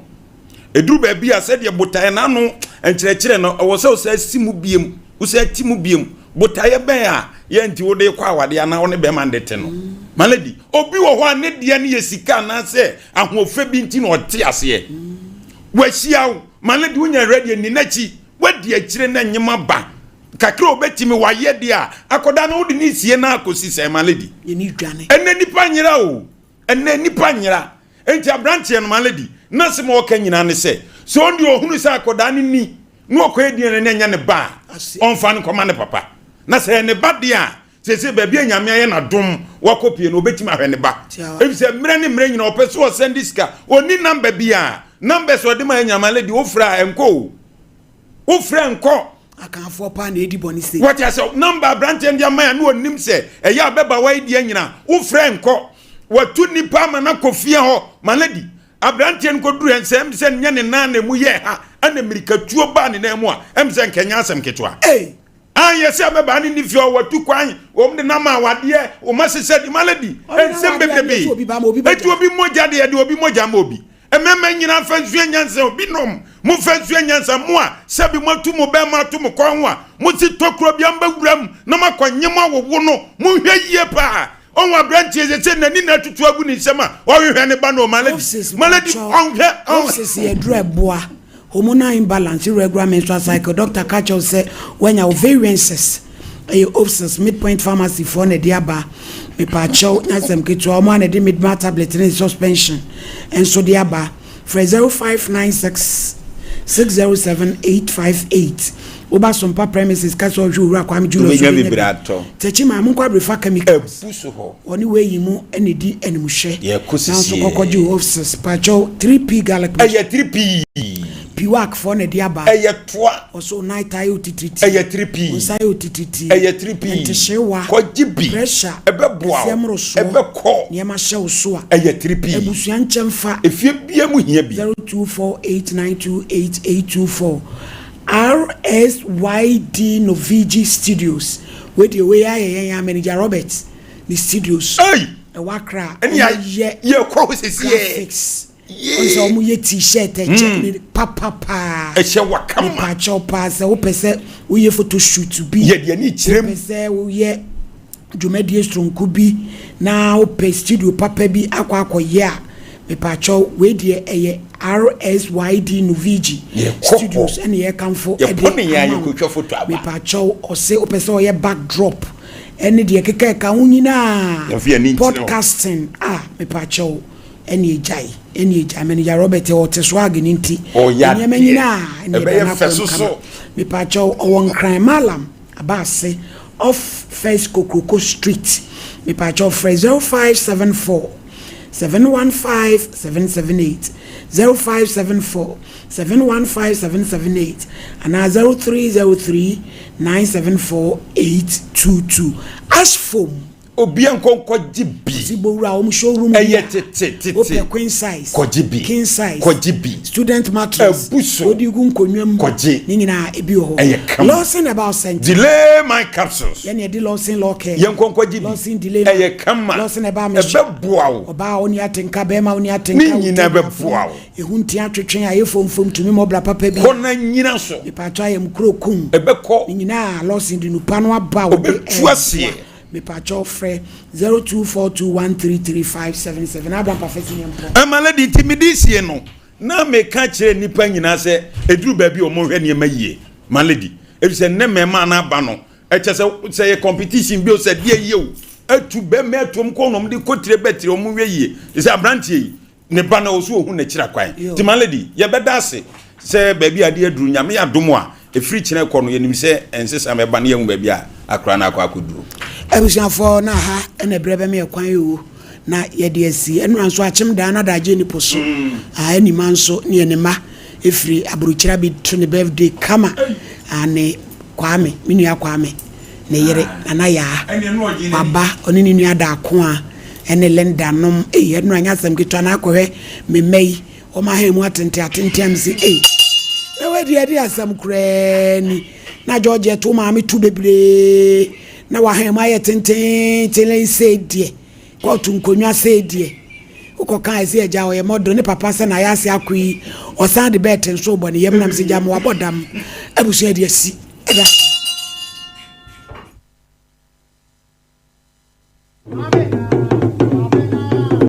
Ɛduru baabi a sɛdeɛ botaeɛ no ano nkyerɛkyerɛ no ɛwɔ sɛ wosan si mu biem, wosan ti mu biem. Botaeɛ bɛn a yɛ nti wode kɔ awadeɛ anaa wo ne bɛrima no de te no. My lady, obi wɔ hɔ a ne deɛ no yɛ sika anaasɛ ahoɔfɛ bi nti na ɔte aseɛ. Wahyia wo, my lady, wonya ready nni n'akyi, wadi akyire na nyema ba. Kakra a obetumi wayɛ deɛ a, akwadaa no wode ne sie no akɔsi sɛn, my lady? Ɛnɛ nipa nyera o. Ɛnnɛ nnipa nyera. Enti aberanteɛ no, my lady, n'asɛm a ɔka nyinaa ne sɛ, sɛ ɔno deɛ ɔhunu sɛ akwadaa no ni na ɔkɔyɛ DNA na ɛnyɛ ne ba a, ɔmfa no nkɔma ne papa. Na sɛ ɛyɛ ne ba deɛ a, seesei baabi a Nyame ayɛ no adom wakɔpue no, ɔbɛtumi ahwɛ ne ba. Ɛfiri sɛ mmerɛ ne mmerɛ nyinaa ɔpɛ sɛ ɔsɛnde sika. Ɔnni number biara. Numbers a ɔde ma yɛ nyinaa, my lady, wofrɛ a ɛnkɔ o. Wofrɛ nkɔ. Akanfoɔ paa na edi bɔne sei. Wɔte ase namba aberanteɛ no de ama yɛ na ɔnim sɛ ɛyɛ abɛbawa yi deɛ nyina wofrɛ nkɔ. Watu nipa ama no akɔ fie hɔ ma no adi. Aberanteɛ no kɔduru hɛ sɛ ɛm sɛ nyɛ ne nan na emu yɛ ha ɛna mmirikatuo baa ne nan mu a ɛm sɛ nkɛnyɛ asɛm ketewa. Ei! An yɛ sɛ abɛbaa no nni fie hɔ watu kwan wɔn de nam awadeɛ wɔn ahyehyɛ de ma no adi. Nsɛm bebrebe. Eti obi mogya deɛ yɛde obi mogya ma obi. Mmarima nyinaa mfa nsua nyansa o, binom, momfa nsua nyansa, mo a sɛbe moatu mo bɛmma ato mo kɔn ho a mosi tokuro bi a mobɛwura mu na moakɔ nye mo awowo no, monhwɛ yie paa. Ɔho aberanteɛ sɛ sɛ n'ani na atutu agu ne nsam a ɔhwehwɛ ne ba no o, Malady, Hofsis Malady, mpakyɛw, ɔnhwɛ, ɔn. Hofsis yɛ aduru a ɛboa hormonal imbalance, irregular menstrual cycle, doctor ka kyerɛ wo sɛ woanya ovarian cyst. Ɛyɛ Opsis Midpoint Pharmacy foɔ na ɛde aba. Mepaakyɛw, nyɛ asɛm ketewa, wɔn ara na ɛde Midma tablet ne ne suspension nso de aba. Frɛ 0596 607 858. Woba Sompa premises ka sɛ ɔhwɛ Owura Kwame Julius Wobɛnya wobɛnya bebree bi. atɔ. Techiman, monkɔ Abrefa Chemicals. Abu so hɔ. Wɔne wei mu na ɛdi animhwɛ. Yɛkɔ Nanso sisiɛ. kɔkɔgye wo Opsis. Paakyɛw, 3P garlic mixture. Ɛyɛ 3P. Piwak foɔ na ɛde aba. Ɛyɛ toa. Ɔsɛ wo nan taa yɛ otitiritii. Ɛyɛ 3P. Wo nsa yɛ otitiritii. Ɛyɛ 3P. Ntehyeewa. Kɔgye bi. Pressure. Ɛbɛboa wo. Kɛseɛ mmorosoɔ. Ɛbɛkɔ. Nneɛma hyɛ wo so a. Ɛyɛ 3P. Abusua nkyɛmfa. Efie biara mu hia bi. 0248928824 RSYD Novigi Studios Wei deɛ wei ayɛ yɛn a manager Robert ne studios. Ei! Ɛwɔ Accra. Ɛne Wɔyɛ yɛkɔ hɔ sɛsiɛ. graphics. Wɔn sɛ wɔn yɛ t-shirt ɛkyɛ ne papa paa. Ɛhyɛ wa kama. Nipa kyɛw paa sɛ wopɛ sɛ woyɛ photo shoot bi. Yɛ deɛ ne kyerɛ mu. Wopɛ sɛ woyɛ dwumadie soronko bi na wopɛ studio papa bi akɔ akɔyɛ a mepakyɛw wei deɛ ɛyɛ RSYD Novigi studios ɛna yɛkamfo ɛde ama wo mepakyɛw ɔse wopɛ sɛ ɔyɛ backdrop ɛne deɛ keka ɛka ho nyinaa podcasting a mepakyɛw Ɛne agyae, ɛne agyae. Manager Robert ɔte swag no nti. Ɔyɛ Nneɛma adeɛ. nyinaa ɛne ɛda Ɛbɛyɛ fɛ n'akwan mu so kama. so. Mepaakyɛw ɔwɔ Nkran Mallam Abaase off First Kokroko Street. Mepaakyɛw frɛ 0574 715 778, 0574 715 778 anaa 0303 974 822. Ashfoam. Obia nkɔ nkɔgye bi. Ɔsi bowura wɔn showroom bi a. Ɛyɛ tete tete. Wopɛ queen size. Kɔgye bi. King size. Kɔgye bi. Student mattress. Abu so. Wode gu nkonnwa mu. Kɔgye. Ne nyinaa ebi wɔ hɔ. Ɛyɛ kama. Lawson Herbal Center. Delay my capsules. Yɛn na yɛde Lawson Law Care. Yɛn nkɔ nkɔgye bi. Lawson Delay. Ɛyɛ kama. Lawson Herbal Mixture. Ɛbɛboa wo. Ɔbaa a ɔni atenka, bɛrima a ɔni atenka. Ne nyinaa ɛbɛboa wo. Ehu nti atwetwe ayɛ fomfom tumi mɔbra papa bi. Kɔ na nyina so. Mepatwa ayɛ kuro kum. Ɛbɛkɔ. Ne nyinaa Lawson de nupa no aba a wɔde Ɔbɛtu aseɛ. Mepakyɛw frɛ 0242133577 Abraham Pafɛsi ne mpɔ. Ɛma lady nti mede sie no na meka kyerɛ nnipa nyinaa sɛ ɛduru baabi a wɔhwɛ nneɛma yie ma lady efisɛ nnɛ mmarima no aba no ɛkyɛ sɛ sɛ yɛ competition bi o sɛ deɛ yie o atu bɛmɛ atuom kɔ na wɔde kɔtire bɛtire wɔn hwɛ yie sɛ aberanteɛ yi. Ne ba no ɔwɔ sɛ ɔhu n'akyiri akwan. Nti my lady, yɛbɛda ase sɛ baabi a adeɛ aduru, Nyame adom a, ɛfiri kyena kɔ no, yɛnim sɛ nsesa bɛba na yɛahu baabi a akora no akɔ akɔduru. Abusuafoɔ na ha na ɛberɛ bɛma yɛ kwan oo na yɛde asi. Ɛnora nso akyem daa na daagye nni po so. Ah, Anima nso ne yɛn mma ɛfiri aburokyire abɛto ne birthday kama. Ah, ne Kwame, me nua Kwame, ne yere Nana Yaa, waba, ɔne ne nua Daako a ɛne Linda nom. Ei, ɛnora nyɛ asɛm ketewa na akɔhwɛ me mma yi, wɔn ahan mu atenten atenten a mese ei, na wadi ɛde asɛm koraa ni. Na George ɛto maame to bebree na wahan mu ayɛ tententen sei deɛ, kɔɔto nkonnwa sei deɛ. Wokɔ kaa ɛsɛ agya ɔyɛ mɔdɔ ne papa sɛ na ayɛ ase ako yi, ɔsan de bɛɛte nso bɔ ne yam nam sɛ gya ma wabɔ dam. Abusua de asi ɛda.